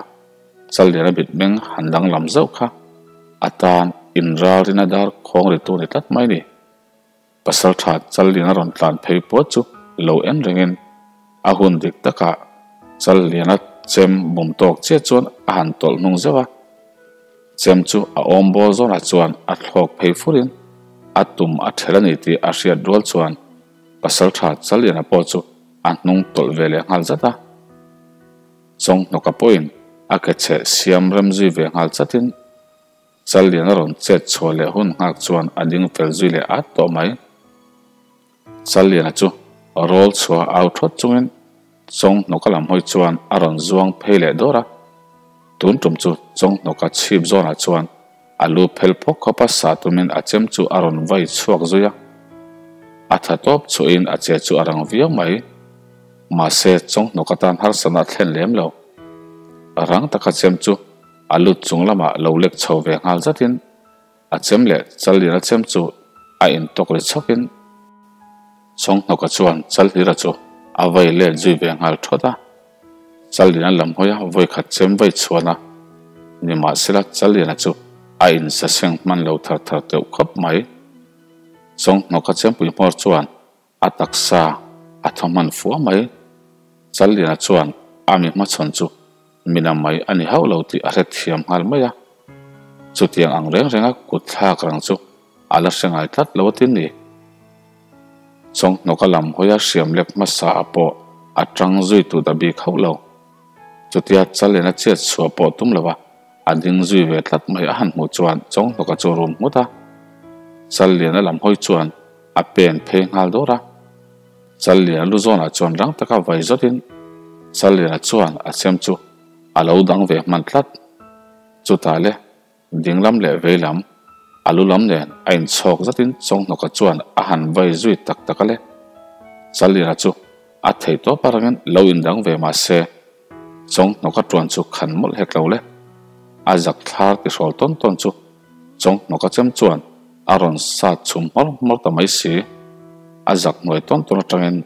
Challiana mitmeng han danglam zauh kha a tan inralrina dar khawng ri tur ni tlat mai ni. Pasaltha Challiana rawn tlan phei pawh chu lo en rengin a hun dik takah Challiana chem bum tawk chiah chuan a han tawlh hnung zeuh a. Chem chu a awm bawl zawnah chuan a thlawk phei furin a tum a ṭhel a ni tih a hriat rual chuan Pasaltha Challiana pawh chu a hnung tawlh ve leh nghal zat a. Chawnghnawka pawhin a ke chheh siam rem zui ve nghal chatin Challian a rawn chet chhuah leh hun nghak chuan a ding fel zui leh at tawh mai. Challiana chu rawl chhuah au thawt chungin Chawnghnawka lam hawi chuan a rawn zuang phei leh dawr a. Tun tum chu Chawnghnawka chhip zawnah chuan a lu phel phawk khawp a sah tumin a chem chu a rawn vai chhuak zui a. A tha tawp chhuahin a che chu a rang viau mai. Mahse, chawnghnawk atan harsatna a thlen lem lo. Rang taka chem chu a lut chung lamah lo lek chho ve nghal zatin a chem leh Chalhlira chem chu a intawk ri chhawkin chawnghnawka chuan Chalhlira chu a vai let zui ve nghal thawt a. Challiana lam hawia vawikhat chem vai chhuan a, nimahsela Challiana chu a insaseng hman lo thar thar teuh khawp mai. Chawnghnawka chempui hmawr chuan A taksa a thaw hman fua mai. Challiana chuan a mi hmachhawn chu mina mai a ni hauh lo tih a hre thiam nghal mai a. Chutiang ang reng renga kut thlak rang chu a la hre ngai tlat lo a tin ni. Chawnghnawka lam hawia hriam lek hmasa ah pawh a tang zui tu ta bik hauh lo. Chutia Challiana chiat chhuah pawh tum lo a, a ding zui ve tlat mai a han hmuh chuan Chawnghnawka chu rum nghut a. Challiana lam hawi chuan A pen phei nghal dawr a, Challiana lu zawnah chuan rang taka vai zawtin Challiana chuan a chem chu a lo dang ve hman tlat. Chutah le dinglam leh veilam a lu lam nen a inchhawk zatin Chawnghnawka chuan a han vai zui tak tak a le. Challiana chu a thei tawp a rangin lo indang ve mah se Chawnghnawka tuan chu khan mawlh hek lo le. A zak thlar tihrawl tawn tawn chu Chawnghnawka chem chuan. a rawn sat chhum hmawr hmawr ta mai si. A zak hnuai tawn tawn atangin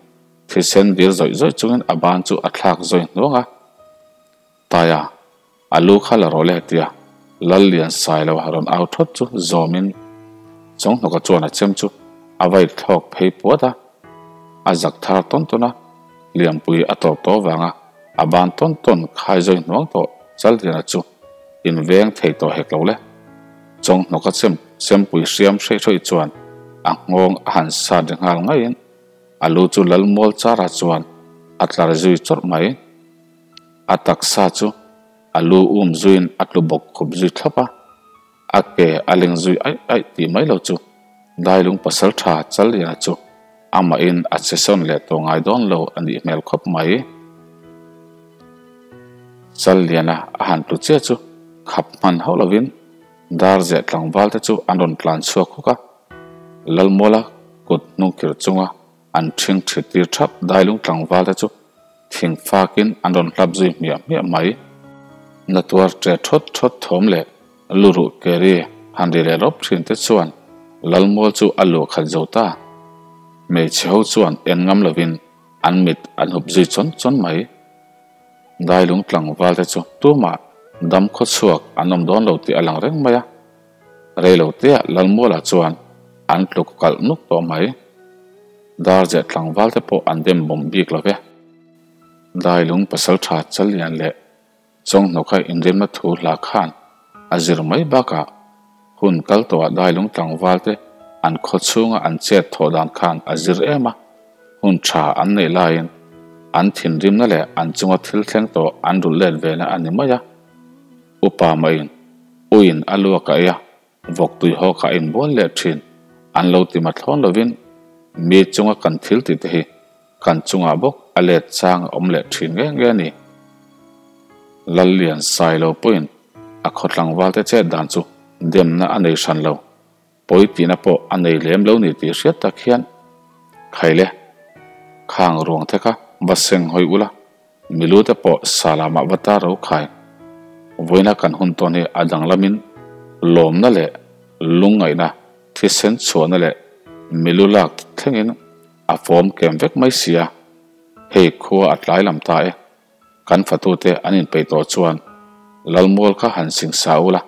thisen dir zawih zawih chungin a ban chu a thlak zawi hnuang a. Taia, a lu kha la rawh le tia Lallian Sailo a rawn au thawt chu zawmin Chawnghnawka chuan a chem chu a vai thlawk phei puat a. A zak thar tawn tawn a, Lianpui a tawp tawh vanga a ban tawn tawn khai zawi hnuang tawh Challiana chu inveng thei tawh hek lo le. Chawnghnawka chem chempui hriam hreih hreih chuan a nghawng a han sat ri nghal ngaiin a lu chu Lalmual chara chuan a tlar zui chawrh mai. A taksa chu a lu um zuiin a tlu bawk khup zui thlap a, a ke a leng zui aih aih tih mai lo chu Dailung pasaltha Challiana chu amahin a che sawn leh tawh ngai dawn lo a nih hmel khawp mai. Challiana a han tlu chiah chu khap hman hauh lovin dar zeh tlangval te chu an rawn tlan chhuak hawk a, Lalmuala kut hnungkhirh chunga An ṭhing ṭhit tir ṭhap dailung tlangval te chu thing fakin an rawn hlap zui hmiah hmiah mai. Natuar ṭe ṭhawt ṭhawt thawm leh luruh keri han ri leh rawp ṭhin te chuan Lalmual chu a luah khat zo ta. Hmeichhe ho chuan en ngam lovin an mit an hup zui chawn chawn mai. Dailung tlangval te chu tumah dam khawchhuak an awm dawn lo tih a lang reng mai a. Reilotea Lalmuala chuan an tluk kalh nuk tawh mai. Darze tlangval te pawh an dem bawm bik lo ve. Dailung pasaltha Challian leh Chawnghnawka inremna thu hla khan a zir mai bakah hun kal tawhah Dailung tlangval te an khaw chhunga an chet thawh dan khan a zir em a, hun tha an neih laiin an thinrimna leh an chunga thil thleng tawh an rulh let ve na a ni mai a. Upa maiin uiin a luak a ei a, vawk tui haw kha a inbual leh thin. An lo ti mathlawn lovin mi chunga kan thil tih te hi kan chungah bawk a let chang a awm leh thin nge nge a ni. Lallian Sailo pawhin a khaw tlangval te chet dan chu demna a nei hran lo. Pawi tihna pawh a nei lem lo ni tih hriat tak hian Khaile, khang ruang te kha va seng hawi ula, milu te pawh sa lamah va tar ro khai. Vawiina kan hun tawn hi a danglamin lawmna leh lungngaihna, thisen chhuahna leh milu lak thlengin a fawm kem vek mai si a, hei khua a tlai lam ta e. Kan fatute an inpeih tawh chuan Lalmual kha han sing sa ula,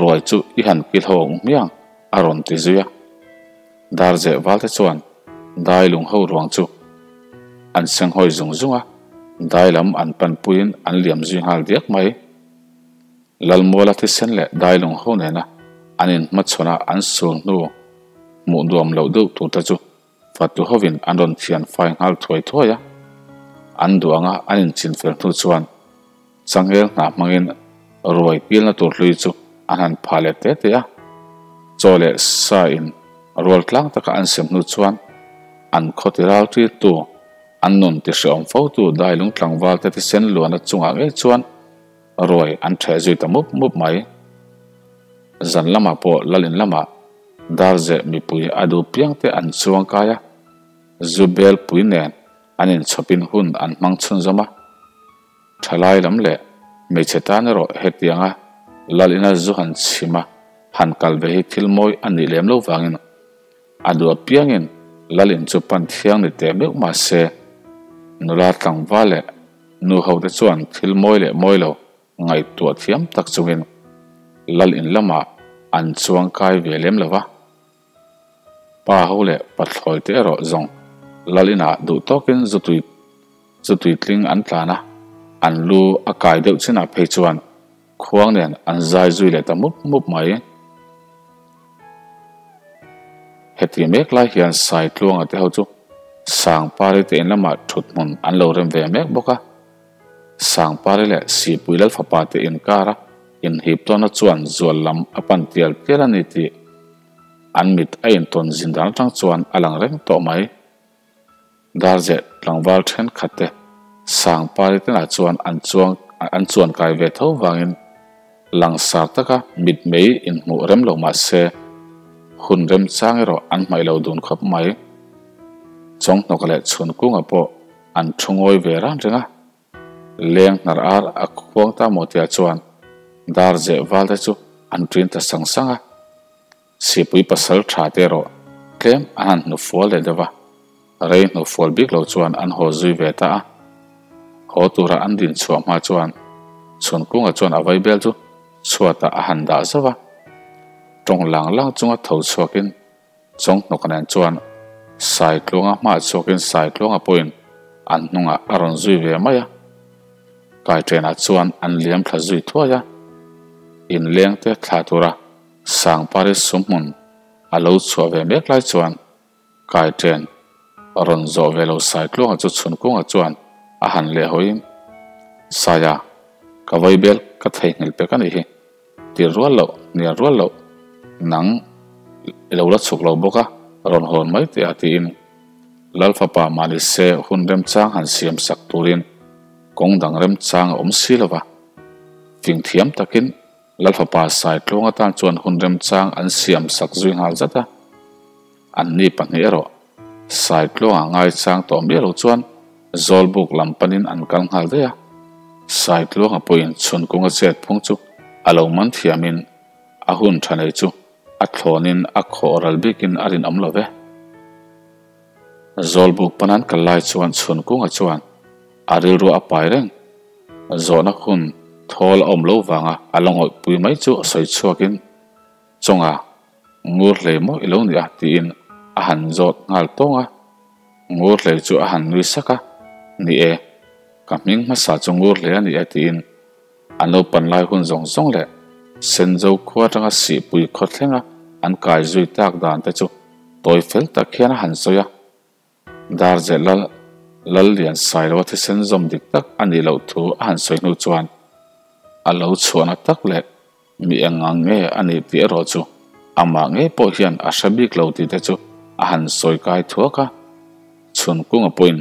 ruai chu i han kil ho ang hmiang a rawn ti zui a. Darzeh valte chuan dai lung ho ruang chu an seng hawi zung zung a, dai lam an pan puiin an liam zui nghal diak mai. Lalmuala thisen leh dai lung ho nena an inhmachhawn a an sul hnu hmuh nuam loh deuh turte chu Fatu hovin an rawn thian fai nghal thuai thuai a, an duh anga an inchin fel hnu chuan changel hnah hmangin ruai pilna tur hlui chu an han phah leh te te a. Chaw leh sa in rual tlang taka an sem hnu chuan an khaw ti ral tirtu, an nun ti hreawm fotu dailung tlangval te thisen luana chungah ngei chuan ruai an ṭheh zui ta mup mup mai. Zan lamah pawh Lalin lamah Darzeh mipui a duh piang te an chuang kai a, zu bel pui nen an inchhawpin hun an hmang chhunzawm a. Thalai lam leh hmeichhe tan erawh hetianga Lalina zu han chhim a han kal ve hi thil mawi a nih lem lo vangin a duh apiangin Lalin chu pan thiang ni teh meuh mah se nula tlangval leh nu ho te chuan thil mawi leh mawi lo Ngaihtuah thiam tak chungin Lal in lamah an chuang kai ve lem lo va, pa ho leh pathlawi te erawh zawng Lal inah duh tawkin zu tui zu tui tling an tlan a, an lu a kai deuh chinah phei chuan khuang nen an zai zui leh ta mup mup mai. Heti mek lai hian Saitluanga te ho chu Sangpari te in lamah thuthmun an lo rem ve mek bawk a. Sangpari leh Sipui Lalfapa te inkara inhip tawna chuan zual lam a pan tial tial a ni tih an mit a intawn zin dan atang chuan a lang reng tawh mai. Darzeh tlangval thenkhat te Sangpari tenah chuan an chuang an chuan kai ve tho vangin langsar taka mit mei inhmuh rem lo mah se hun remchang erawh an hmaih lo dun khawp mai. Chawnghnawk leh Chhunkunga pawh An thu ngawi ve ran reng a, leng hnar ar a khuang ta maw tia chuan dar zeh val te chu an ṭin ta sang sang a. Sipui pasalṭha te erawh tlem an han hnufual leh deuh a, rei hnufual bik lo chuan an haw zui ve ta a. Haw tura an din chhuah hma chuan Chhunkunga chuan a vaibel chu chhuatah a han dah zauh a, tawng lang lang chunga tho chhuakin Chawnghnawk nen chuan Saitluanga hmaah chhuakin Saitluanga pawhin an hnungah a rawn zui ve mai a. Kaiṭenah chuan an liam thla zui thuai a, inlengte thla tura Sangpari sumhmun a lo chhuah ve mek lai chuan Kaiṭen rawn zawh ve lo Saitluanga chu Chhunkunga chuan a han leh hawiin, Saia, ka vaibel ka theihnghilh pek a nih hi. Tir rual loh, hnial rual loh, nang i lo la chhuk lo bawk a, rawn hawn mai teh a tiin Lal fapa mahni se hun remchang han siam sak turin kawng dang remchang a awm si lo va. Fing thiam takin Lal fapa Saitluang atan chuan hun remchang an siam sak zui nghal zat a. Anni pahnih erawh Saitluanga ngaichang tawh miah lo chuan Zawlbuk lam panin an kal nghal daih a, Saitluanga pawhin chhunkunga chet phung chu a lo man thiamin a hun tha nei chu a thlawnin a khawh ral bikin a rinawm lo ve. Zawlbuk pan an kal lai chuan chhunkunga chuan a rilru a pai reng. Zawhna hun thawl a awm lo vanga a la ngawihpui mai chu sawi chhuakin Chawnga Ngur hlei maw i lo ni a? tiin a han zawt nghal tawng a. Ngur hlei chu a han nui sak a, Ni e, ka hming hmasa chu Ngur hlei a ni e tiin a naupan lai hun zawng zawng leh Senzo khua atanga Sihpui khaw thlenga an kai zui tak dan te chu tawi fel tak hian a han sawi a. Darze Lal Lallian Sailoa thisen zawm dik tak a nih loh thu a han sawi hnu chuan a lo chhuahna tak leh mi eng ang nge a nih tih erawh chu amah ngei pawh hian a hre bik lo tih te chu a han sawi kai thuak a. Chhun kunga pawhin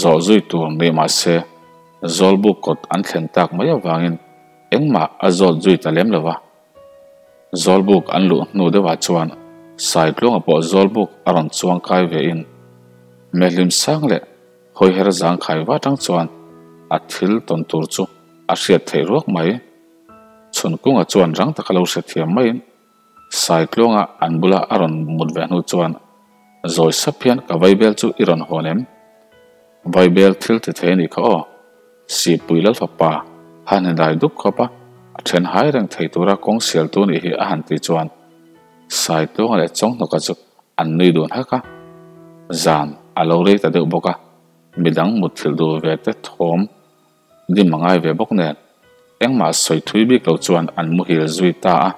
zawh zui tur ni mah se Zawlbuk kawt an thlen tak mai avangin engmah a zawt zui ta lem lo va. Zawlbuk an luh hnu deuhah chuan Saitluanga pawh Zawlbuk a rawn chuang kai vein Mehlim sang leh Hawiher zangkhai va tang chuan a thil tawn tur chu a hriat theih ruak mai. Chhunkunga chuan rang taka lo hrethiam maiin Saitluanga an bula a rawn mut ve hnu chuan Zawi sap hian ka vaibel chu i rawn hawn em? Vaibel thil ti thei a nih kha aw. Sipui Lalfapa han hindai dup khawp a, a then hai reng thei tura kawng sialtu nih hi a han ti chuan Saitluanga leh Chawnghnawka chu an nui dun hak a. Zan a lo rei ta deuh bawk a, midang mutthilh duh ve te thawm dim a ngai ve bawk nen engmah sawi thui bik lo chuan an muhil zui ta a.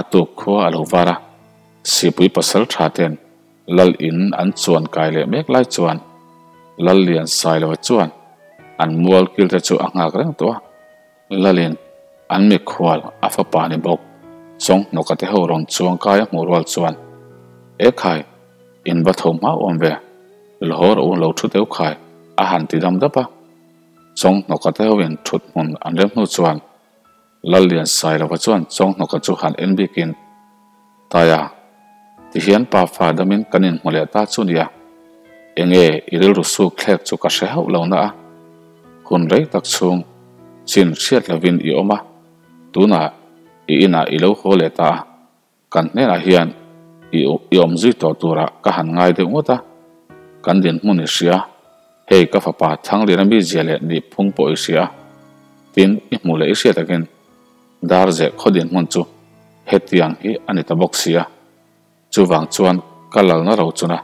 A tuk khua a lo var a, Sipui pasal tha ten Lal in an chuan kai leh mek lai chuan Lal Lian Sailova chuan an mual kil te chu a nghak reng tawh a. Lalin an mikhual a fapa ni bawk Chawnghnawka te ho rawn chuang kai a hmuh rual chuan, E khai, in va tho hma awm ve, Lahore u lo thu deuh khai a han ti dam dap a. Chawnghnawka te ho in thut hmun an rem hnu chuan Lal Lian Sailova chuan Chawnghnawka chu han en bikin, Taia, tihian pa fa damin kan inhmu leh ta chu nia. Enge i rilru suk thlek chu ka hre hauh lo na a. Hun rei tak chhung chin hriat lovin i awm a, tunah i inah i lo haw leh ta a. Kan hnenah hian i i awm zui tawh turah ka han ngai deuh ngawt a, kan dinhmun i hria, hei ka fapa Thangliana mizia leh nihphung pawh i hria, tin i hmuh leh i hriat takin Darzeh khaw dinhmun chu hetiang hi a ni ta bawk si a, chuvang chuan ka lalna ro chuna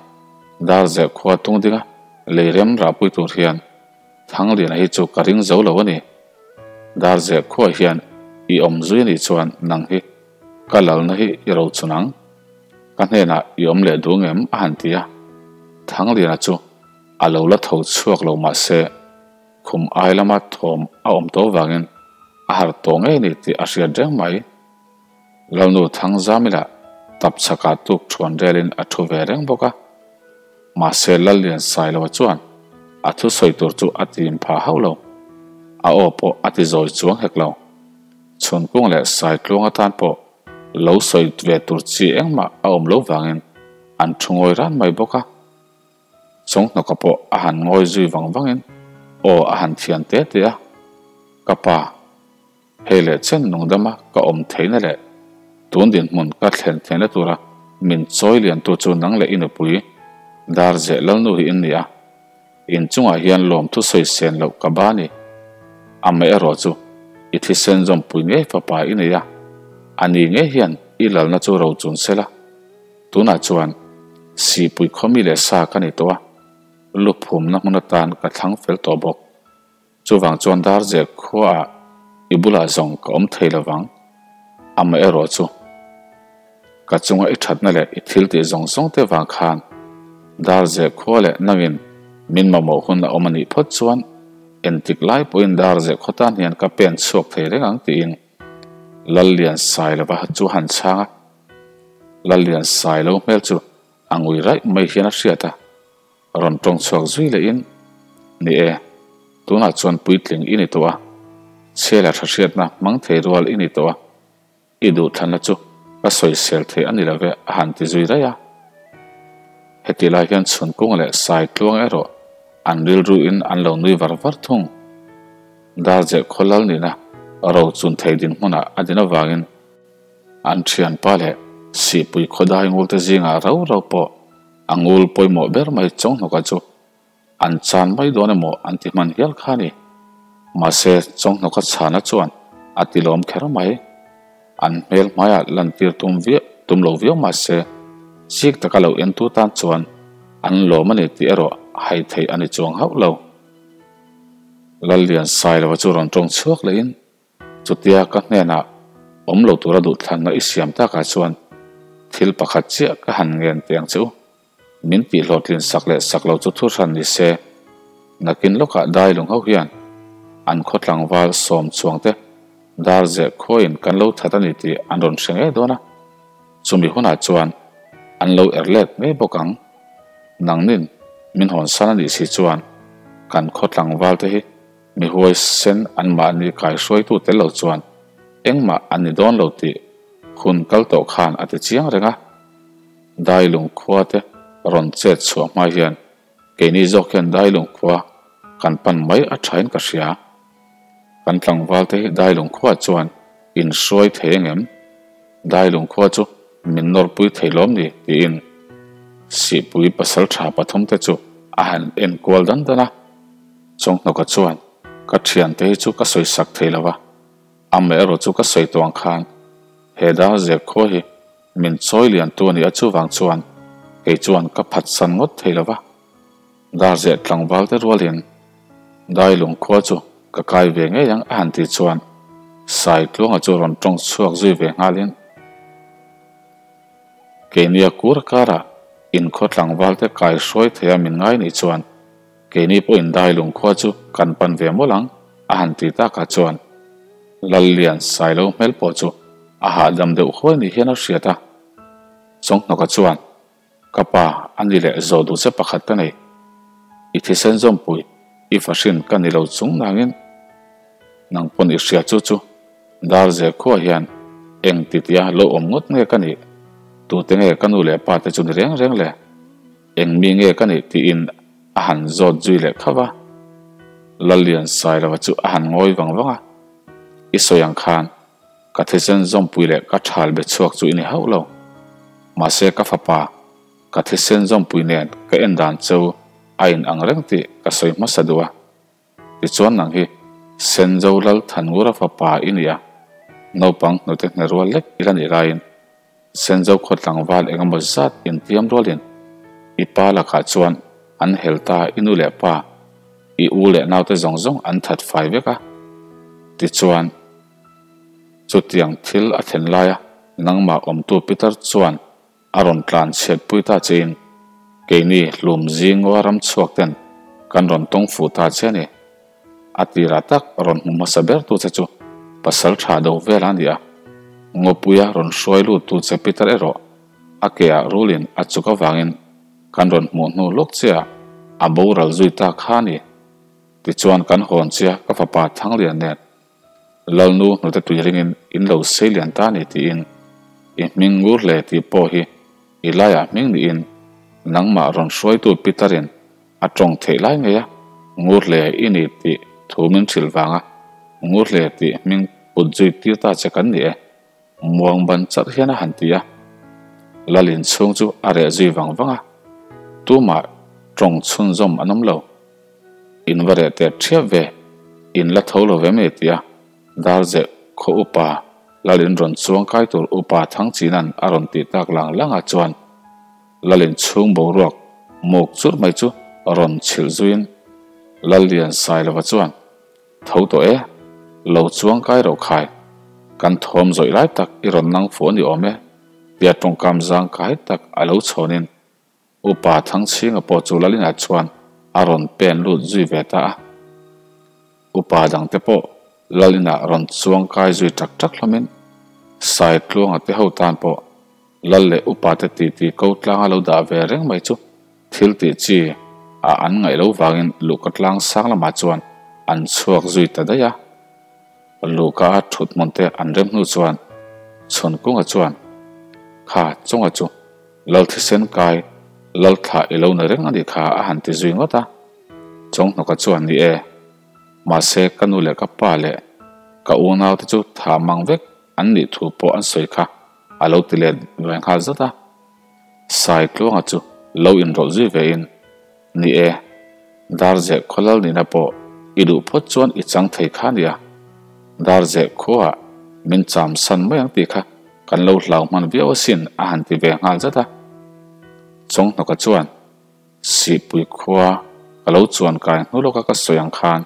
Darzeh khua tung dinga lei rem rahpui tur hian Thangliana hi chu ka ring zo lo a ni. Darzeh khua hian i awm zui a nih chuan nang hi Ka lalna hi i ro chun ang. Ka hnenah i awm leh duh ngem? a han ti a. Thangliana chu a lo la tho chhuak lo mah se, khum ai lama thawm a awm tawh vangin a harh tawh ngei ni tih a hriat reng mai. Lalnu Thangzamila tap chhakah tuk thuan relin a thu ve reng bawk a. Mahse Lallian Sailoa chuan a thusawi tur chu a tim phah hauh lo. A aw pawh a ti zawi chuang hek lo. Chhunkung leh Saitluang atan pawh lo sawi ve tur chi engmah a awm lo vangin an thu ngawi ran mai bawk a. Chawnghnawka pawh a han ngawi zui vang vangin aw a han thian te te a, Ka pa, hei leh chen nungdama ka awm theihna leh. Tun dinhmun ka thlen theihna tura min chawi liantu chu nang leh i nupui Darzeh Lalnu hi in ni a, in chungah hian lawmthu sawi sen loh ka ba ni. Amaherawh chu i thisen zawmpui ngei fapa i nei a, a ni ngei hian i lalna chu rochun sela. Tunah chuan sipui khawmi leh sa ka ni tawh a, luphumna hmun atan ka thlang fel tawh bawk. Chuvang chuan Darzel khuaah i bulah zawng ka awm thei lo vang. Amaherawh chu ka chunga i thatna leh i thil tih zawng zawng te vang khan Darzel khua leh nangin min mamawh hun a awm a nih phawt chuan entik lai pawhin Darzel khaw tan hian ka pen chhuak thei reng ang tiin Lallian Sailova chu a han chhang a. Lallian Sailo hmel chu a ngui raih mai hian a hriat a. Rawn tawng chhuak zui lehin, Ni e, tunah chuan puitling i ni tawh a, chhela tha hriatna hmang thei rual i ni tawh a, i duhthlanna chu ka sawisel thei a ni lo ve a han ti zui raih a. Hetih lai hian chhunkung leh sai tluang erawh an rilruin an lo nui var var thung. Darjeh khawlal nihna rochun thei dinhmunah a din avangin, An thianpa leh sihpui khawdai ngulte zingah rau rau pawh a ngul pawimawh ber mai Chawnghnawka chu an chan mai dawn emaw an ti hman hial kha a ni. Mahse, Chawnghnawka chhana chuan a ti lawm kher mai. An hmel hmaiah lantir tum viau tum lo viau mahse, chik taka lo entu tan chuan an lawm a ni tih erawh hai theih a ni chuang hauh lo. Lallian Sailova chu rawn tawng chhuak lehin Chutia ka hnenah awm lo tura duhthlanna i siam takah chuan thil pakhat chiah ka han ngen teh ang che u. Min tih hlawhtlin sak leh sak lo chu thu hran ni se, nakin lawkah dailung ho hian an khaw tlangval sawm chuang te dar zeh khuain kan lo that a ni tih an rawn hre ngei dawn a, chumi hunah chuan an lo er let ngei bawk ang. Nangnin min hawnsan a nih si chuan kan khaw tlangval te hi Mi huaisen anmahni kaihruaitu tel lo chuan engmah an ni dawn lo tih hun kal tawh khan a ti chiang reng a. Dailung khua te rawn chet chhuah hma hian keini zawk hian Dailung khua kan pan mai a thain ka hria. Kan tlangval te hi Dailung khua chuan in hruai thei engem? Dailung khua chu min nawrpui thei lawm ni tiin Sihpui pasaltha pathum te chu a han enkual dan dan a. Chawnghnawka chuan, Ka thiante hi chu ka sawi sak thei lo a, amaherawh chu ka sawi tawh ang khan he dar zep khaw hi min chawi lian tu a ni a, chuvang chuan kei chuan ka phatsan ngawt thei lo va. Dar zeh tlangval te rualin Dailung khua chu ka kai ve ngei ang a han tih chuan Saitluanga chu rawn tawng chhuak zui ve nghalin, Keini a kur karah inkhaw tlangval te kai hruai thei a min ngai nih chuan Keini pawhin Dailung khua chu kan pan ve mawlh ang, a han ti takah chuan Lallian Sailo hmel pawh chu a hahdam deuh huai ni hian a hriat a. Chawnghnawka chuan, Ka pa, a ni leh zawh duh che pakhat ka nei. I thisen zawmpui, i fahrin ka ni lo chung nangin nang pawn i hria chu chu Darze khua hian eng ti tia lo awm ngawt nge ka nih? Tute nge ka nu leh pa te chu ni reng reng le? Eng mi nge ka nih tiin a han zawt zui leh khauh a. Lallian Sailova chu a han ngawi vang vang a, I sawi ang khan ka thisen zawmpui leh ka thal be chhuak chu i ni hauh lo. Mahse ka fapa, ka thisen zawmpui nen ka en dan cheu a in ang reng tih ka sawi hmasa duh a. Tichuan nang hi Senzo Lalthanngura fapa i ni a, naupang hnute hne rual lek i la nih laiin Senzo khaw tlangval eng emaw zat intiam rualin i pa lakah chuan an hel ta i nu leh pa, i u leh naute zawng zawng an that fai vek a. Tichuan, chutiang thil a thlen laia nangmah awmtu Peter chuan a rawn tlan chhiatpui ta chein keini hlum zingaw ram chhuak ten kan rawn tawng fuh ta che a ni. A tirah tak rawn hmu hmasa ber tu che chu pasal tha do vel a ni a, Ngawpuia rawn hruai lut tu che Peter erawh a ke ah rulin a chuk avangin kan rawn hmuh hnu lawk che ah a boral zui ta kha a ni. Tichuan kan hawn chia ka fapa Thanglian nen Lalnu hnute tui ringin in lo sei lian ta ni tiin i hming ngur hle tih pawh hi i laiah hming niin nangmah rawn hruaitu Peter-in A tawng theih lai ngei a, ngur hle i ni tih thu min hrilh vanga ngur hle tih hming put zui tir ta che kan ni e. Muang ban charh hian a han ti a. Lalin chhung chu a reh zui vang vang a, tumah tawng chhunzawm an awm lo. In va reh teh ṭhiap ve, in la tho lo ve mai tia Darzeh khaw upa Lalin rawn chuang kai tur upa Thangchina'n a rawn tih tak lang langah chuan Lalin chhung boruak muk churh mai chu rawn chhilh zuiin Lallian Sailova chuan Tho tawh e, lo chuang kai rauh khai, kan thawm zawih lai tak i rawn nang fuh a ni awm e, tia tawngkam zang kai tak a lo chhawnin Upa Thangchhinga pawh chu Lalinah chuan a rawn pen lut zui ve ta a. Upa dangte pawh Lalinah rawn chuang kai zui tak tak hlawmin Saitluanga te ho tan pawh Lal leh Upate titi ko tlanga lo dah ve reng mai chu thil tih chi a an ngaih lo vangin luhka tlang sang lamah chuan an chhuak zui ta daih a. Luhka a thut hmun te an rem hnu chuan Chhunkunga chuan, Kha, chunga chu Lal thisen kai Lal thlah i lo ni reng a nih kha a han ti zui ngawt a. Chawnghnawka chuan, Ni e, mahse ka nu leh ka pa leh ka unaute chu tha mang vek an nih thu pawh an sawi kha a lo ti let ve nghal zat a. Saitluanga chu lo inrawlh zui vein, Ni e, Darzeh khawlal nihna pawh i duh phawt chuan i chang thei kha nia. Darzeh khuaah min cham san mai ang tih kha kan lo hlau hman viau asin a han ti ve nghal zat a. Chawnghnawka chuan, Sihpui khua ka lo chuan kai hnu lawka ka sawi ang khan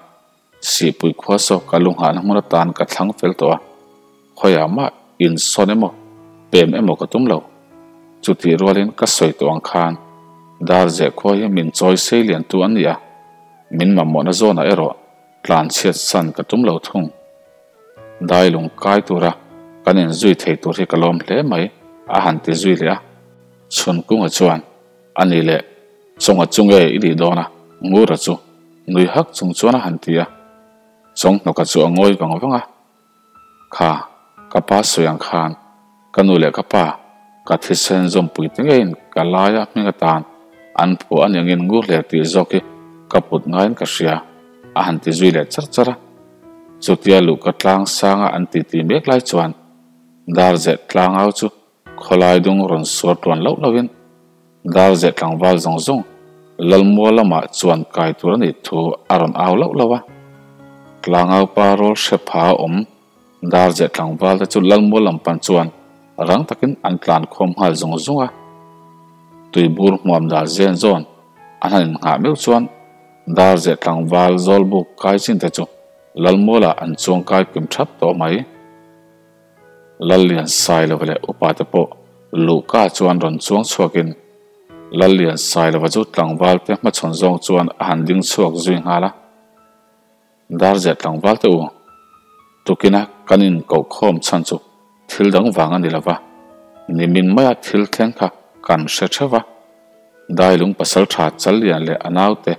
Sihpui khua saw ka lu nghahna hmun atan ka thlang fel tawh a, khawiah mah insawn emaw pem emaw ka tum lo. Chutih rualin ka sawi tawh ang khan Darzeh khua hi min chawi sei liantu an ni a, min mamawhna zawnah erawh tlanchhiat san ka tum lo thung. Dailung kai tura kan inzui thei tur hi ka lawm hle mai, a han ti zui leh a. Chhunkunga chuan A ni leh, Chawnga chu nge i nih dawn a? Ngura chu nui hak chung chuan a han ti a. Chawnghnawka chu a ngawi vang vang a. Kha, ka pa sawi ang khan ka nu leh ka pa ka thisen zawmpui te ngeiin ka laia hming atan an phuah a ni angin ngur hle tih zawk hi ka put ngaiin ka hria, a han ti zui leh char char a. Chutia luhka tlang sanga an titi mek lai chuan Darzeh tlangau chu Khawlai dung rawn suar tuan loh lohin Darzeh tlangval zawng zawng Lalmua lamah chuan kai tur a nih thu a rawn au loh loh a. Tlangau pa rawl hre pha a awm Darzeh tlangval te chu Lalmua lam pan chuan rang takin an tlan khawm nghal zung zung a. Tuibur hmuam dal zen zawn an han innghah meuh chuan Darzeh tlangval zawlbuk kai chin te chu Lalmualah an chuang kai kim thap tawh mai. Lallian Sailova leh upa te pawh Luhka chuan rawn chuang chhuakin Lallian Sailova chu tlangval te hmachhawn zawng chuan a han ding chhuak zui nghal a. Darzeh tlangval te u, tukina kan inkohkhawm chhan chu thil dang vang a ni lova, nimin maia thil thleng kha kan hre theuh a. Dailung pasaltha Challian leh a naute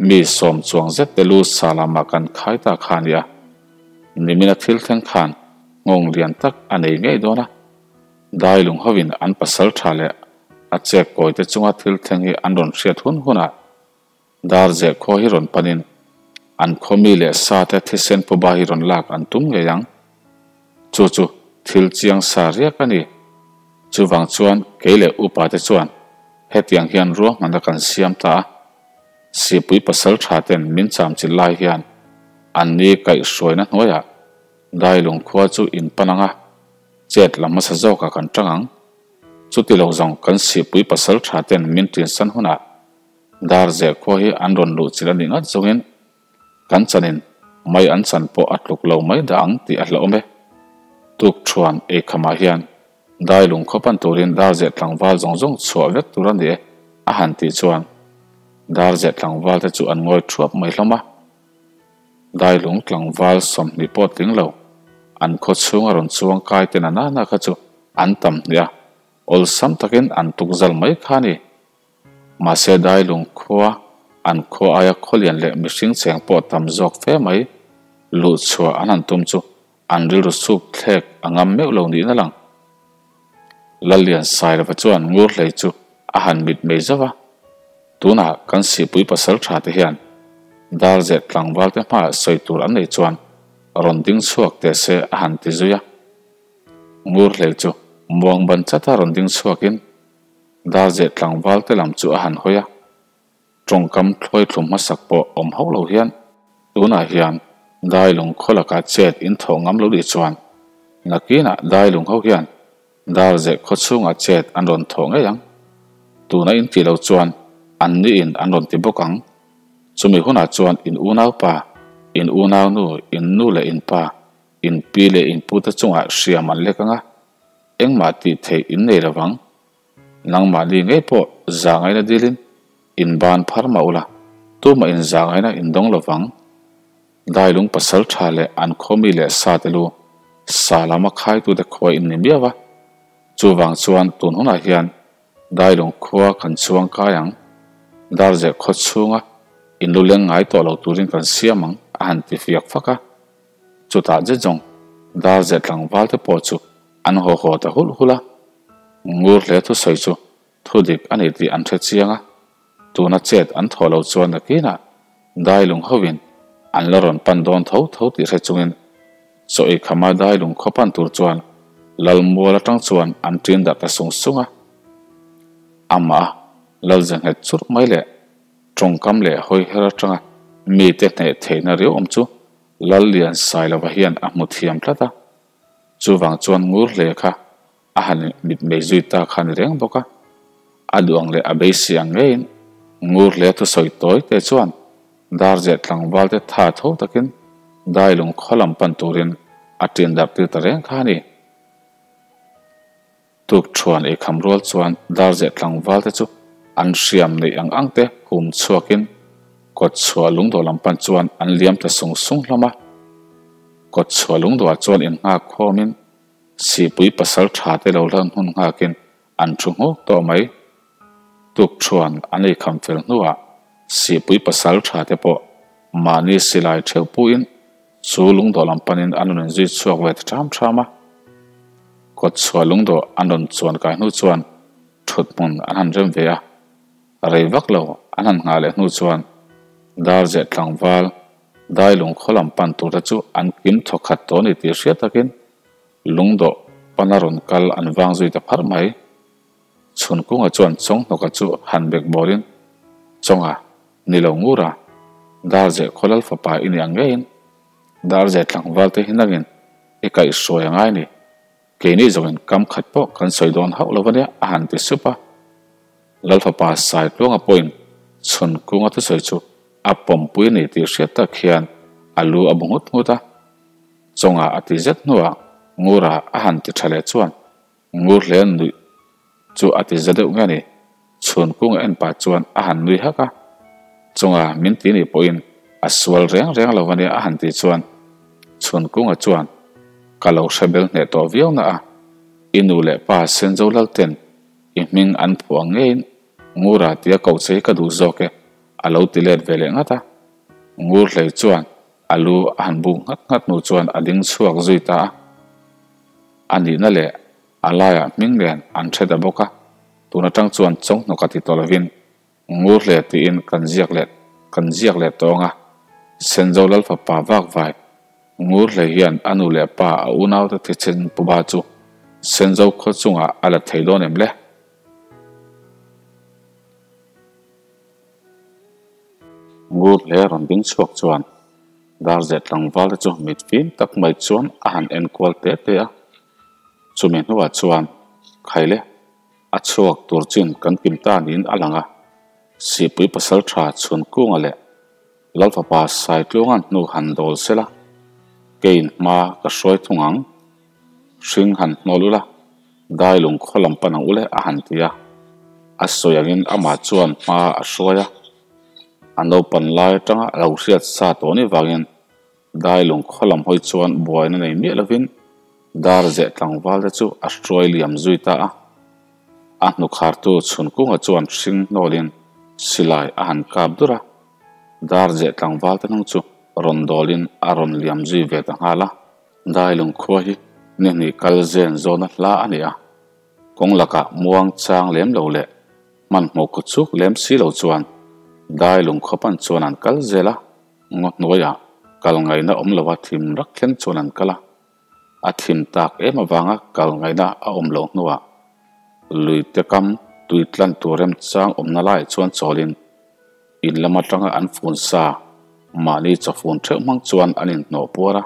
mi sawm chuang zet te lu sa lamah kan khai ta kha a nia. Nimina thil thleng khan nghawng lian tak a nei ngei dawn a, Dailung hovin an pasal tha leh a chek kawi te chunga thil thleng hi an rawn hriat hun hunah Darzeh khaw hi rawn panin an khaw mi leh sa te thisen phuba hi rawn lak an tum ngei ang. Chu chu thil chiang sa riak a ni. Chuvang chuan kei leh upa te chuan hetiang hian ruahmanna kan siam ta a. Sipui pasal tha ten min cham chilh lai hian an ni kaihhruaina hnuaiah Dailung khua chu in pan ang a, chet la hmasa zawkah kan tang ang. Chuti lo zawng kan sipui pasal tha ten min tinsan hunah Darzeh khua hi an rawn luh chilh a nih ngat zawngin kan chanin mai an chan pawh a tluk lo mai dah ang tih a hlauhawm e. Tukthuan eikhamah hian Dailung khaw pan turin Darzeh tlangval zawng zawng chhuah vek tur a ni e, a han tih chuan Darzeh tlangval te chu an ngawi thuap mai hlawm a. Dailung tlangval 20 pawh tling lo, an khaw chhunga rawn chuang kai te na nana kha chu an tam hnih a, awlsam takin an tuk zal mai kha a ni. Mahse Dailung khua an khaw aia khawlian leh mihring cheng pawh tam zawk fe mai luh chhuah an han tum chu An rilru sup thlek a ngam meuh lo niin a lang. Lallian Sailova chuan Ngurhlei chu a han mit mei zauh a, Tunah kan sihpui pasal tha te hian Darzeh tlangval te hmaah sawi tur an nei chuan rawn ding chhuak teh se a han ti zui a. Ngurhlei chu muang ban chata rawn ding chhuakin Darzeh tlangval te lam chu a han hawi a. Tawngkam thluai thlum hmasak pawh awm hauh lo hian tunah hian Dailung khaw lakah chet in thawh ngam lo nih chuan nakinah Dailung ho hian Darzeh khaw chhungah chet an rawn thawh ngei ang. Tuna in tih lo chuan an niin an rawn ti bawk ang. Chumi hunah chuan in unaupa, in unaunu, in nu leh in pa, in pi leh in pute chungah hriam an lek ang a, engmah tih theih in nei lo vang. Nangmahni ngei pawh zahngaihna dilin in ban phar mah ula, tumah in zahngaihna in dawng lo vang. Dailung pasal tha leh an khawmi leh sa te lu sa lama khaitute khua in ni miau a, chuvang chuan tun hunah hian Dailung khua kan chuang kai ang, Darzeh khaw chhunga in lu leng ngai tawh lo turin kan siam ang a han ti fiak fak a. Chutah zet zawng Darzeh tlangval te pawh chu an haw haw ta hulh hulh a. Ngur hle thusawi chu thu dik a ni tih an hre chiang a, tuna chet an thawh lo chuan nakinah Dailung hovin an la rawn pan dawn tho tho tih hre chungin chaw ei khama Dailung khaw pan tur chuan Lalmual atang chuan an ṭin darh ta sung sung a. Amah a lal ze nghet churh mai leh tawngkam leh hawi her atanga mite hneh theihna riau awm chu Lallian Sailova hian a hmu thiam tlat a. Chuvang chuan ngur hle kha a han mitmei zui ta kha ni reng bawk a. A duh ang leh a beisei ang ngeiin ngur hle thusawi tawi te chuan Darzeh tlangval te tha tho takin Dailung khaw lam pan turin a ṭin darh tir ta reng kha a ni. Tuk thuan ei kham rual chuan Darzeh tlangval te chu an hriam neih ang ang te hum chhuakin kawt chhuah lungdawh lam pan chuan an liam ta sung sung hlawm a. Kawt chhuah lungdawhah chuan innghak khawmin Sipui pasal tha te lo hlan hun nghakin an thu nghawk tawh mai. Tuk thuan an ei kham fel hnuah Sipui pasal tha te pawh mahni silai theuh puhin chu lungdawh lam panin an rawn inzui chhuak ve ta ṭham ṭham a. Kawt chhuah lungdawh an rawn chuan kai hnu chuan thut hmun an han rem ve a. Rei vak lo an han nghah leh hnu chuan Darzeh tlangval Dailung khaw lam pan turte chu an kim thawk khat tawh a ni tih hriat takin lungdawh pana rawn kal an vang zui ta pharh mai. Chhun kunga chuan Chawnghnawka chu han bek bawlin, Chawnga, ni lo ngur a, Darzeh khaw lal fapa i ni ang ngeiin Darzeh tlangval te hi nangin i kaihhruai a ngai ni. Keini zawngin kam khat pawh kan sawi dawn hauh lo ania a han ti sup a. Lal fapa Saitluanga pawhin Chhun kunga thusawi chu a pawmpui a ni tih hriat tak hian a lu a bu nghut nghut a. Chawnga a ti zet hnuah Ngura a han ti tha leh chuan Ngur hle nuih chu a ti za deuh nge ni? Chhun kunga en pah chuan a han nui hak a. Chawnga min ti nih pawhin a sual reng reng lo ania a han tih chuan Chhun kunga chuan ka lo hre bel hneh tawh viau na a, i nu leh pa Senzo Lalten i hming an phuah ngeiin Ngura tia koh che hi ka duh zawk e a lo ti let ve leh ngat a. Ngur hlei chuan a lu a han buk nghat nghat hnu chuan a ding chhuak zui ta a. A nihna leh a laiah hming nen an hre ta bawk a, tun atang chuan Chawnghnawka ti tawh lovin Ngur hle tiin kan ziak leh kan ziak leh tawng a. Senzo Lalfapa vakvai Ngur hle hian a nu leh pa a unaute thisen puba chu Senzo khaw chungah a la thei dawn em le? Ngur hle rawn ding chhuak chuan Darzeh tlangval te chu mit fim tak mai chuan a han en kual te te a. Chumi hnuah chuan Khaile a chhuak tur chin kan kim ta niin a lang a. Sihpui pasal tha chhun kunga leh Lalfapa Saitluanga'n hnu han dawl sela, keiin hma ka hruai thung ang. Hring han hnawl ula, Dailung khaw lam pan ang ule a han ti a. A sawi angin amah chuan hma a hruai a. A naupan lai atanga a lo hriat sa tawh ni vangin Dailung khaw lam hawi chuan buaina nei miah lovin Darzeh tlangval te chu a hruai liam zui ta a. A hnukhartu chhunkunga chuan hring hnawlin silai a han kap dur a. Darzeh tlangval te hnung chu rawn dawlin a rawn liam zui ve ta nghal a. Dailung khua hi ni hnih kal zen zawna hla a ni a, kawng lakah muang chang lem lo leh hmanhmawh khaw chuk lem si lo chuan Dailung khaw pan chuan an kal zel a, ngaw hnuaiah kal ngaihna awm lova thim rak thleng chuan an kal a. A thim tak em avanga kal ngaihna a awm loh hnuah lui te kam tui tlan tur remchang awmna laiah chuan chawlin in lam atanga an fun sa mahni chawfun theuh hmang chuan an inhnawh puar a.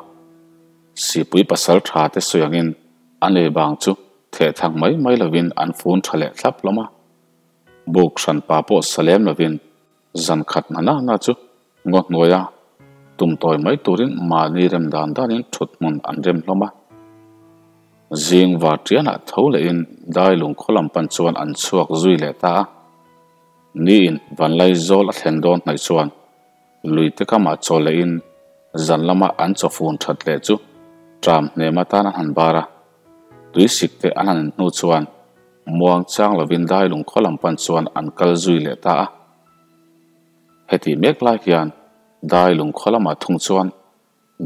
Sipui pasal tha te sawi angin an ei bang chu theh thang mai mai lovin an fun tha leh thlap hlawm a. Buk hranpa pawh sa lem lovin Zan khat hna na na chu ngaw hnuaia tum tawi mai turin mahni rem dan danin thut hmun an rem hlawm a. Zing var tianah tho lehin dai lungkhaw lam pan chuan an chhuak zui leh ta a. Niin vanlai zawl a thlen dawn hnaih chuan lui te kamah chaw lehin zan lama an chawfun that leh chu tram hnem atan an han bar a. Tui sik te an han in hnu chuan Muang chang lovin dai lungkhaw lam pan chuan an kal zui leh ta a. Heti mek lai hian dai lungkhaw lamah thung chuan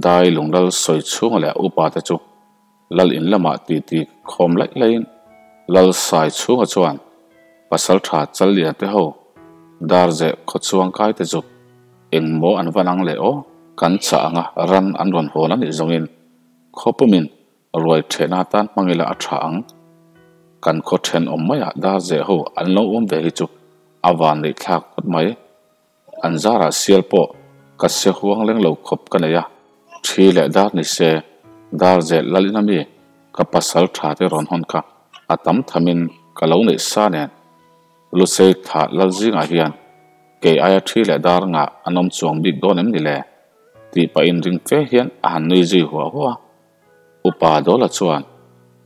dai lung lal sawi chhunga leh a upa te chu lal in lamah titi khawm laih laihin lal sai chhunga chuan pasaltha Challian te ho dar zeh khaw chuang kai te chu engmaw an van ang leh aw kan chah anga ran an rawn hawn a nih zawngin khaw pumin Ruai ṭhehna atan hmang ila a ṭha ang. Kan khaw ṭhenawm maiah dar zeh ho an lo awm ve hi chu a van neih thlak phawt mai. An zarah sial pawh ka se huang leng lo khawp ka nei a. Ṭhi leh dar ni se, dar zeh lalin ami ka pasal ṭha te rawn hawn kha a tam thamin ka lo neih sa nen. Lusei thlah lal zingah hian kei aia ṭhi leh dar ngah an awm chuang bik dawn em ni le? Tih pahin ring fe hian a han nui zui huah huah a. Upa Dawla chuan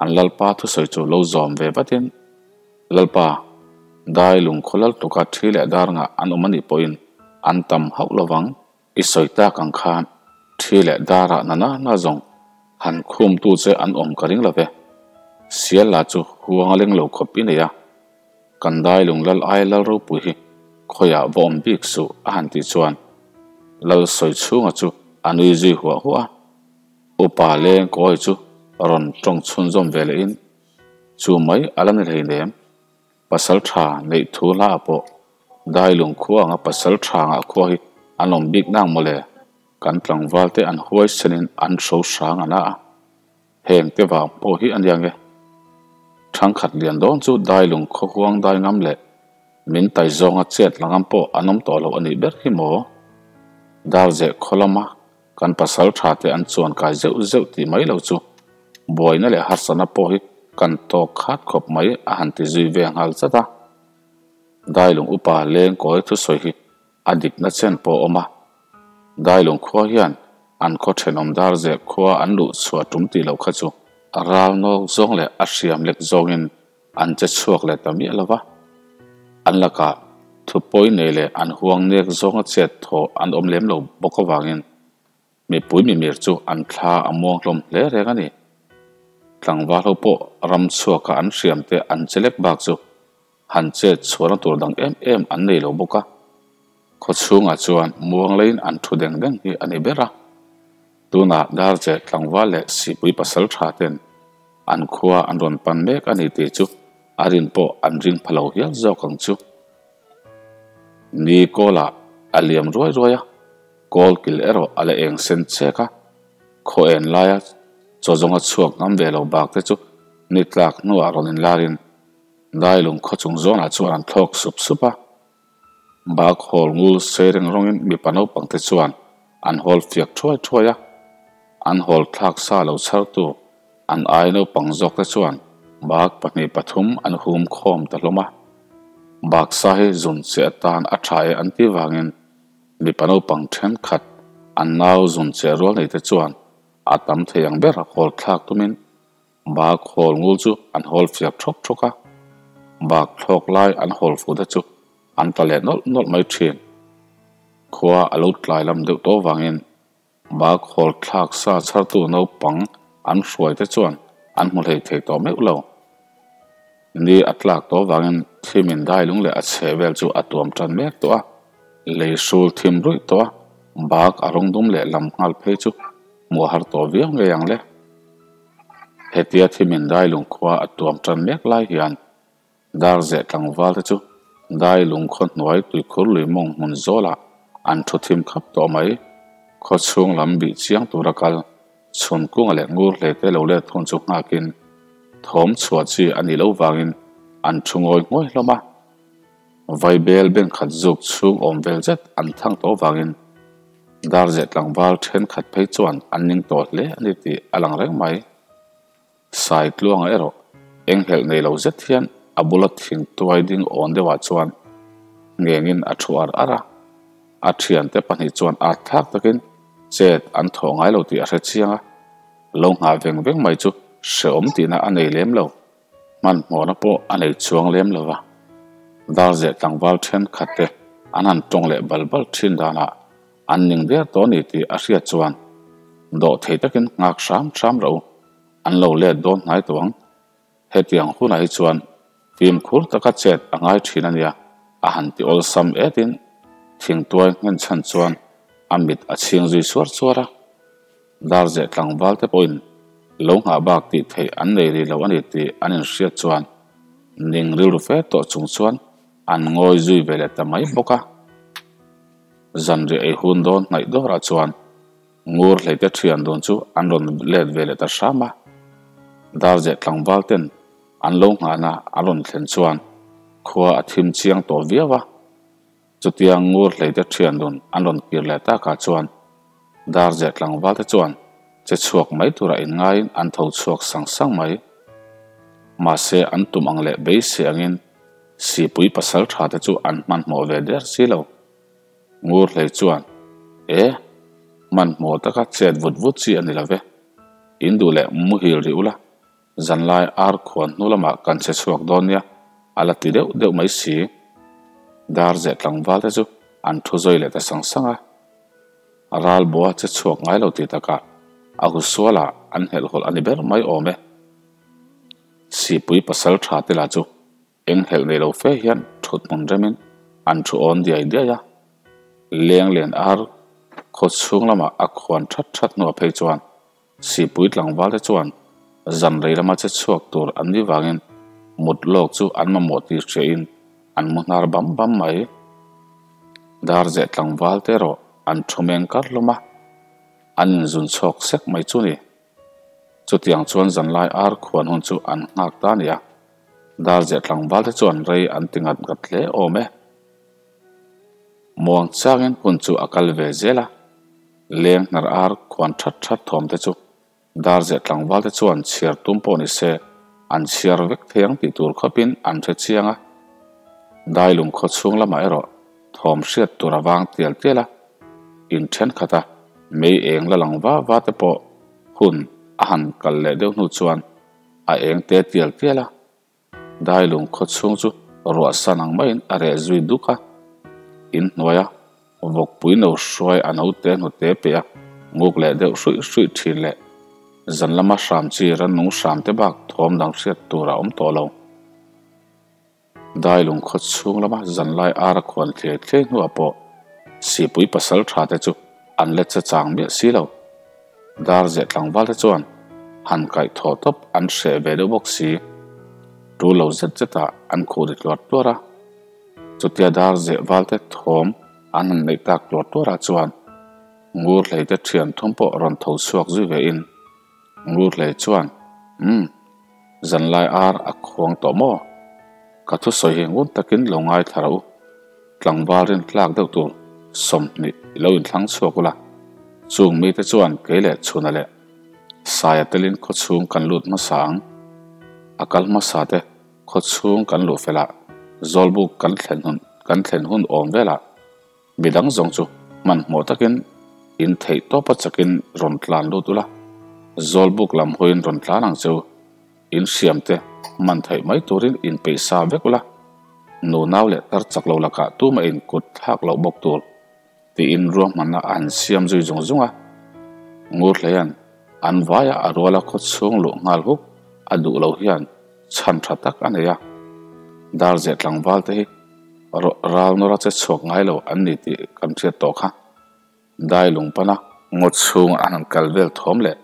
an Lalpa thusawi chu lo zawm ve vatin, Lalpa, dai lungkhaw lal tluka thi leh dar ngah an awm anih pawhin an tam hauh lovang. I sawi tak ang khan thi leh darah na na na zawng han khumtu che an awm ka ring love. Sial lah chu huang a leng lo khawp i nei a, kan dai lung lal ai lal ropui hi khawiah va awm bik suh a han tih chuan Lal sawi chhunga chu a nui zui huah huah a. Upa leng kawi chu rawn tawng chhunzawm ve lehin, Chu mai a la ni hleinem, pasal tha neih thu hla ah pawh Dailung khua anga pasal tha ngah khua hi an awm bik nang mawle, kan tlangval te an huaisenin an hro hrang a na a, heng te vang pawh hi a nia nge. Thangkhat lian dawn chu Dailung khaw huang dai ngam leh min tai zawnga chet la ngam pawh an awm tawh lo a nih ber hi maw? Darzeh khaw lama Kan pasal tha te an chuan kai zeuh zeuh tih mai lo chu buaina leh harsatna pawh hi kan tawk khat khawp mai a han ti zui ve nghal zat a. Dailung upa leng kawi thusawi hi a dikna chen pawh a awm a. Dailung khua hian an khaw thenawm dar zeh khua an luh chhuah tum tih loh kha chu a ral nawk zawng leh a hriam lek zawngin an che chhuak leh ta miah lo va, an lakah thu pawi nei leh an huang nek zawnga chet thaw an awm lem lo bawk avangin mipui mimir chu an thla a muang hlawm hle reng a ni. Tlangval ho pawh ram chhuaka an hriam te an che lek bak chu han chet chhuahna tur dang em em an nei lo bawk a, khaw chhungah chuan muang leiin an thu deng deng hi a ni ber a. Tunah Darche tlangval leh Sipui pasal tha ten an khua an rawn pan mek a ni tih chu a rin pawh an ring pha lo hial zawk ang chu. Ni kawlah a liam ruai ruai a, kawl kil erawh a la eng sen chek a, khaw en laia chaw zawnga chhuak ngam ve lo bak te chu ni tlak hnuah rawn inlarin Dailung khaw chung zawnah chuan an thlawk sup sup a. Bak hawl ngul sei reng rawngin mipa naupang te chuan an hawl fiak thuai thuai a, an hawl thlak sa lo chhartu an ai naupang zawk te chuan bak pahnih pathum an hum khawm ta hlawm a. Bak sa hi zun che atan a tha e an tih vangin mipa naupang thenkhat an nau zun che rual nei te chuan a tam thei ang ber hawl thlak tumin Bak hawl ngul chu an hawl fiak thawk thawk a, bak thlawk lai an hawl fuh te chu an tla leh nawlh nawlh mai thin. Khua a lo tlai lam deuh tawh vangin bak hawl thlak sa chhartu naupang an hruai te chuan an hmu hlei thei tawh meuh lo. Ni a tlak tawh vangin thimin dai lung leh a chheh vel chu a tuam tan mek tawh a, lei hrul thim ruih tawh a, bak a rawng dum leh lam nghal phei chu hmuh a har tawh viau ngei ang le. Hetia thimin Dailung khua a tuam tan mek lai hian Darzeh tlangval te chu Dailung khaw hnuai tuikhur lui mawng hmun zawlah an thu thim khap tawh mai. Khaw chhung lam bih chiang tura kal. Chhunkunga leh Ngurhlei te lo let hun chu nghakin thawm chhuah chi a nih loh vangin an thu ngawi ngawih hlawm a. Vaibel beng khat zuk chhung awm vel zet an thang tawh vangin Darzeh tlangval thenkhat phei chuan an ning tawh hle a ni tih a lang reng mai. Saitluanga erawh enghelh nei lo zet hian a bula thing tuai ding awn deuhah chuan ngengin a thu ar ar a. A thiante pahnih chuan at thlak takin chet an thawh ngai lo tih a hre chiang a, lo nghah veng veng mai chu hrehawm tihna a nei lem lo. Hmanhmawhna pawh a nei chuang lem lo va, Darzeh tlangval thenkhat te an han tawng leh bal bal thin danah an ning der tawh a ni tih a hriat chuan dawh thei takin nghak hram hram ro an lo let dawn hnai tawh ang. Hetiang hunah hi chuan fimkhur taka chet a ngai thin a nia a han ti awlsam etin thingtuai nghen chhan chuan a mit a chhing zui suar suar a. Darzeh tlangval te pawhin lo nghah bak tih theih an nei rih lo a ni tih an inhriat chuan ning rilru fe tawh chung chuan an ngawi zui ve leh ta mai bawk a. Zanriah ei hun dawn hnaih dawrah chuan Ngur hleite thian dun chu an rawn let ve leh ta hram a. Darzeh tlangval ten an lo nghahna an rawn thlen chuan khua a thim chiang tawh viau a. Chutia ngur hleite thian dun an rawn kir leh takah chuan Darzeh tlangval te chuan che chhuak mai tura inngaiin an tho chhuak sang sang mai. Mahse an tum ang leh beisei angin Sipui pasal tha te chu an hmanhmawh ve der si lo. Ngur hlei chuan, E, hmanhmawh taka chet vut vut chi a ni lo ve. In duh leh muhil rih ula, zanlai ar khuan hnu lamah kan che chhuak dawn nia, a la ti deuh deuh mai si. Darzeh tlangval te chu an thu zawi leh ta sang sang a. Ral bua che chhuak ngai lo ti takah a husualah an helhhawlh a ni ber mai awm e. Sipui pasal tha te lah chu Enghelh nei lo fe hian thut hmun remin an thu awn diai diai a, leng len ar khaw chhung lamah a khuan that that hnuah phei chuan Sipui tlangval te chuan zan rei lama che chhuak tur an nih vangin mut lawk chu an mamawh tih hriain an mu hnar bam bam mai. Darzeh tlangval te erawh an thu meng kar hlawm a, an inzun chhawk sek mai chu ni. Chutiang chuan zanlai ar khuan hun chu an nghak ta a ni a. Darzeh tlangval te chuan rei an ti ngat ngat hle awm e. Muang changin hun chu a kal ve zel a, leng hnar ar khuan that that thawm te chu Darzeh tlangval te chuan chhiar tum pawh ni se an chhiar vek thei ang tih tur khawpin an hre chiang a. Dailung khaw chhung lamah erawh thawm hriat tur a vang tial tial a, in thenkhat a mei eng la lang va va te pawh hun a han kal leh deuh hnu chuan a eng te tial tial a, Dailung khaw chhung chu ruah san ang maiin a reh zui duk a, in hnuaia vawkpui no hruai a note hnute pe a nguk leh deuh hruih hruih thin leh zan lama hram chi rannung hram te bak thawm dang hriat tur a awm tawh lo. Dailung khaw chhung lama zanlai ar a khuan thliai thliai hnuah pawh Sipui pasal tha te chu an let che chang miah si lo. Darzeh tlangval te chuan han kaih thaw tawp an hreh ve deuh bawk si. Tul lo zet zetah an khuh ri tluar tluar a. Chutia Darzeh val te thawm an han neih tak tluar tluarah chuan Ngurhlei te thian thum pawh rawn tho chhuak zui ve in Ngurhlei chuan, Umm. Zanlai ar a khuang tawh maw? Ka thusawi hi ngun takin lo ngaithla rawh u. Tlangval rin tlak deuh tur 20 i lo inthlang chhuak ula. Chung mite chuan kei leh chhuna leh Saia telin khaw chhung kan lut hmasa ang. A kal hmasa te khaw chhung kan luh felah Zawlbuk kan thlen hun kan thlen hun awm velah Midang zawng chu hmanhmawh takin in theih tawpa chakin rawn tlan lut ula, Zawlbuk lam hawiin rawn tlan ang che u, in hriam te hman theih mai turin in peih sa vek ula, nu nau leh tar chak lo lakah tumah in kut thlak loh bawk tur tiin ruahmanna a han siam zui zung zung a. Ngurhleia'n an vaia a ruala khaw chhung luh nghal huk a duh lo hian chhan tha tak a nei a, Darzeh tlangval te hi Ral nawra che chhuak ngai lo an ni tih kan hriat tawh kha. Dai lung pana ngaw chhung an han kal vel thawm leh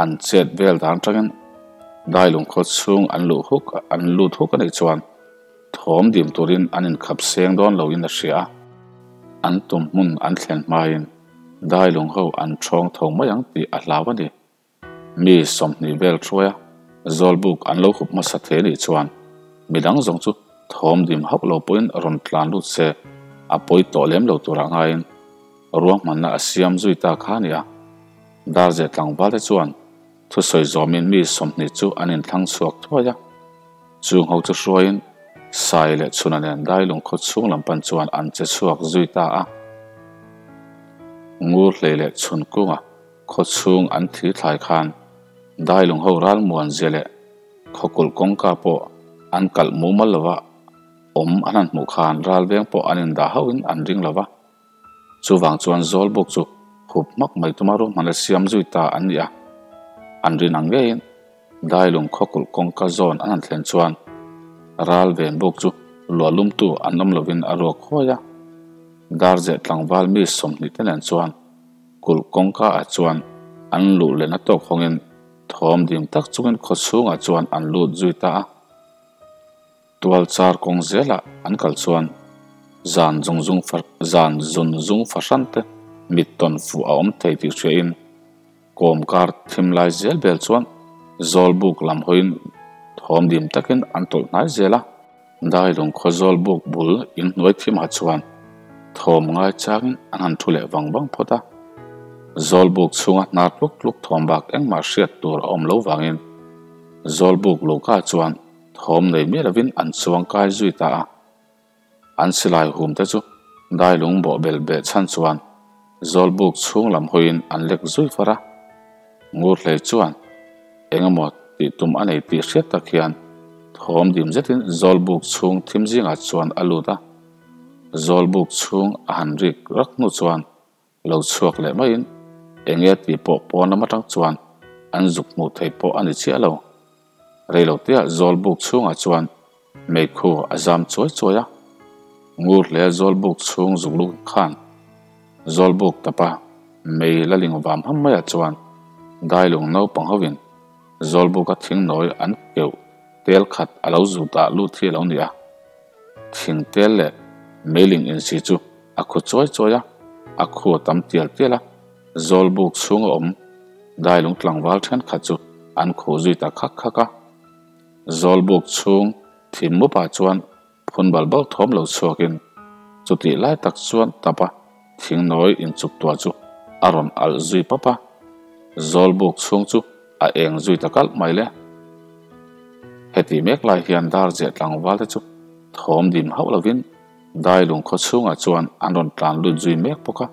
an chet vel dan atangin dai lung khaw chhung an luh huk an lut huk a nih chuan thawm dim turin an inkhap seng dawn loin a hria a. An tum hmun an thlen hmain dai lung ho an thawng tho mai ang tih a hlau a ni. Mi 20 vel hruaia Zawlbuk an lo hup hmasa thei anih chuan midang zawng chu thawm dim hauh lo pawhin rawn tlan lut se a pawi tawh lem lo turah ngaiin ruahmanna a siam zui ta kha a nia. Darze tlangval te chuan thusawi zawmin mi 20 chu an inthlang chhuak thuai a, chung ho chu hruaiin Sai leh Chhuna nen Dailung khaw chhung lam pan chuan an che chhuak zui ta a. Ngur hlei leh Chhun kunga khaw chhung an thi thlai khan Dailung ho ral muan zia leh khawkulh kawngka pawh an kalh mumal lova awm an han hmuh khan ral veng pawh an indah hauhin an ring lova. Chuvang chuan Zawlbuk chu hup hmak mai tuma ruahman a siam zui ta an ni a. An rin ang ngeiin Dailung khawkulh kawngka zawn an han thlen chuan ral ven buk chu luah lumtu an awm lovin a ruak huai a. Darzeh tlangval mi 20 te nen chuan kulh kawngka ah chuan an luh lehna tawk hawngin thawm dim tak chungin khaw chhungah chuan an lut zui ta a. Tual char kawng zelah an kal chuan zan zung zung zan zun zung fahran te mit tawn fuh a awm thei tih hriain kawm kar thim lai zel bel chuan Zawlbuk lam hawiin thawm dim takin an tawlh hnai zel a. Dailung khaw Zawlbuk bul inhnuai thimah chuan thawm ngai changin an han thu leh vang vang phawt a. Zawlbuk chhunga hnar tluk tluk thawm bak engmah hriat tur a awm lo vangin Zawlbuk luhka chuan thawm nei miah lovin an chuang kai zui ta a. An silai hum te chu Dailung bawh bel beh chhan chuan Zawlbuk chhung lam hawiin an lek zui far a. Ngurhlei chuan eng emaw tih tum a nei tih hriat tak hian thawm dim zetin Zawlbuk chhung thim zingah chuan a lut a. Zawlbuk chhung a han rik rak hnu chuan lo chhuak leh maiin eng nge tih pawh pawn lam atang chuan an zuk hmuh theih pawh a ni chiah lo. Reilotea Zawlbuk chhungah chuan meikhu a zam chuai chuai a, ngur hle Zawlbuk chhung zuk luk khan Zawlbuk tapa mei la ling vam ham maiah chuan Dailung naupang hovin Zawlbuka thing nawi an keuh tel khat a lo zu dah lut hi a lo ni a. Thing tel leh meiling insi chu a khu chuai chuai a, a khu a tam tial tial a, Zawlbuk chhunga awm Dailung tlangval thenkhat chu an khuh zui ta khak khak a. Zawlbuk chhung thim mupah chuan phun bal bal thawm lo chhuakin chutih lai tak chuan tapa thing nawi inchuk tuah chu a rawn alh zui pap a. Zawlbuk chhung chu a eng zui ta kalh mai le. Heti mek lai hian Darziah tlangval te chu thawm dim hauh lovin Dailung khaw chhungah chuan an rawn tlan lut zui mek bawk a.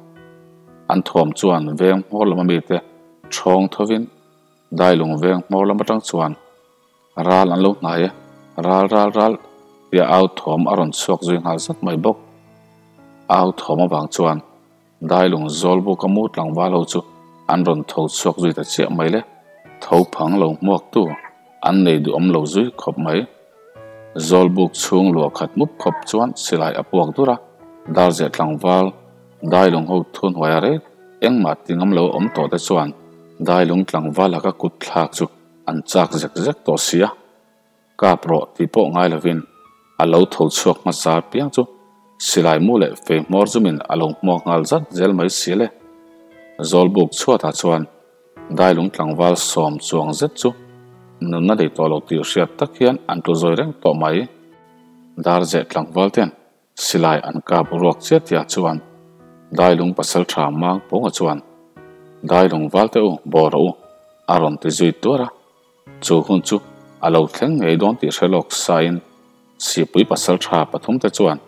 An thawm chuan veng hmawr lama mite thawng thovin Dailung veng hmawr lam atang chuan ral an lo hnai e, ral ral ral tia au thawm a rawn chhuak zui nghal zat mai bawk. Au thawm avang chuan Dailung Zawlbuka mu tlangval ho chu an rawn tho chhuak zui ta chiah mai le. Tho phang lo hmuaktu an nei duhawm lo zui khawp mai. Zawlbuk chhung luah khat mup khawp chuan silai a puak dur a, Darziah tlangval Dailung ho thunhuaia rei engmah ti ngam lo awm tawh te chuan Dailung tlangval laka kut thlak chu an chak zek zek tawh si a. Kap rawh tih pawh ngai lovin a lo tho chhuak hmasa piang chu silai mu leh fei hmawr zumin a lo hmuak nghal zat zel mai si le. Zawlbuk chhuatah chuan Dailung tlangval sawm chuang zet chu nunna nei tawh lo tih hriat tak hian an tlu zawi reng tawh mai. Darzeh tlangval ten Silai an kap ruak chiah tiah chuan Dailung pasal tha mang pawnga chuan Dailung valte u bawr rawh u a rawn ti zui tuar a, chu hun chu a lo thleng ngei dawn tih hre lawk sain Sipui pasal tha pathum te chuan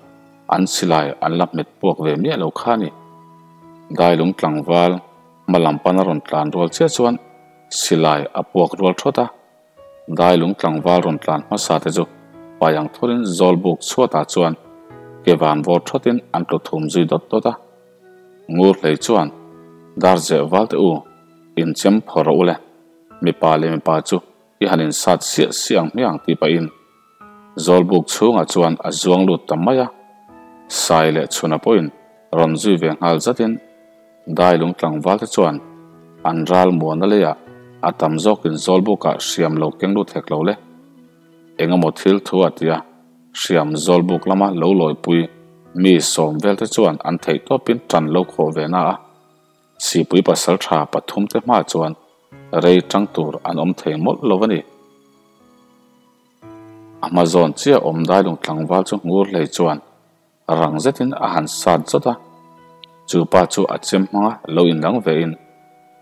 an silai an la hmet puak ve miah lo kha a ni. Dailung tlangval hma lam pana rawn tlan rual chiah chuan silai a puak rual thawt a. Dailung tlangval rawn tlan hmasa te chu paiang thurin Zawlbuk chhuatah chuan ke van vawr thawtin an tlu thum zui dawt dawt a. Ngur hlei chuan Darzeh valte u inchem phawrh rawh u le, mipa leh mipa chu i han insat siah siah ang hmiang tih pahin Zawlbuk chhungah chuan a zuang lut ta mai a. Sai leh chhuna pawhin rawn zui ve nghal zatin Dailung tlangval te chuan an ral muana leiah a tam zawkin Zawlbukah hriam lo keng lut hek lo le. Engemaw thil thu a tia hriam Zawlbuk lama lo lawipui mi sawm vel te chuan an theih tawpin tan lo khawh ve na a. Sipui pasal tha pathum te hma chuan Rei tang tur an awm thei mawlh lo a ni. A hma zawn chiah awm dailung tlangval chu ngur hlei chuan rang zetin a han sat zawt a. Chu pa chu a chem hmanga lo inlang vein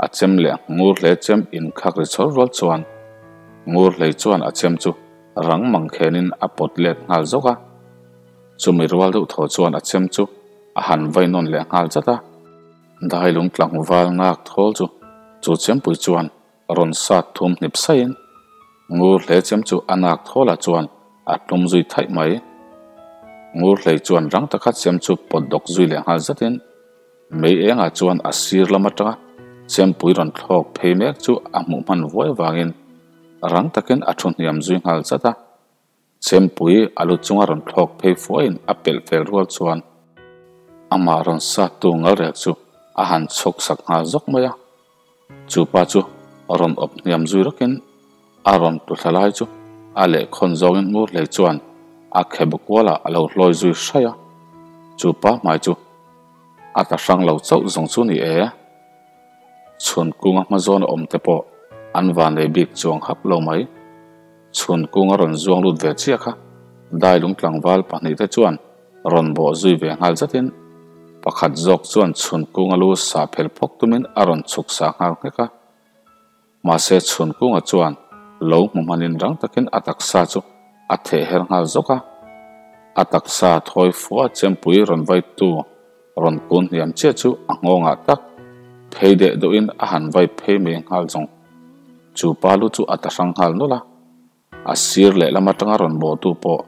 a chem leh ngur hle chem inkhak ri chhawr rual chuan ngur hlei chuan a chem chu rang mang khenin a pawt let nghal zawk a. Chumi rual deuh thaw chuan a chem chu a han vai nawn leh nghal zat a. Dailung tlangval ngak thawl chu chu chempui chuan rawn sat thum hnip saiin ngur hle chem chu a nak thawlah chuan a tlum zui thaih mai. Ngur hlei chuan rang taka chem chu pawt dawk zui leh nghal zatin mei engah chuan a sir lam atanga chempui rawn thlawk phei mek chu a hmuh hman vuai vangin rang takin a thu hniam zui nghal zat a. Chempui a lu chunga rawn thlawk phei fuahin a pelh fel rual chuan amah rawn sattu ngalrek chu a han chhawk sak nghal zawk mai a. Chu pa chu rawn awp hniam zui rawkin a rawn tlu thla lai chu a lehkhawn zawngin ngur hlei chuan a khep kualah a lo hlawi zui hraih a. Chu pa hmai chu a ta hrang lo chauh zawng chu ni e. Chhun kunga hma zawn a awm te pawh an van lei bik chuang hap lo mai. Chhun kunga rawn zuang lut ve chiah kha dailung tlangval pahnihte chuan rawn bawh zui ve nghal zatin pakhat zawk chuan chhun kunga lu sa phel phawk tumin a rawn chhuk sa nghal nghek a. Mahse chhun kunga chuan lo hmu hmanin rang takin a taksa chu a theh her nghal zawk a. A taksa thawi fua chempui rawn vai tu rawn kun hniam chiah chu a nghawngah tak phei deh deuhin a han vai phei mai nghal zawng. Chu pa lu chu a ta hrang nghal nawlh a. A sir leh lam atanga rawn bawhtu pawh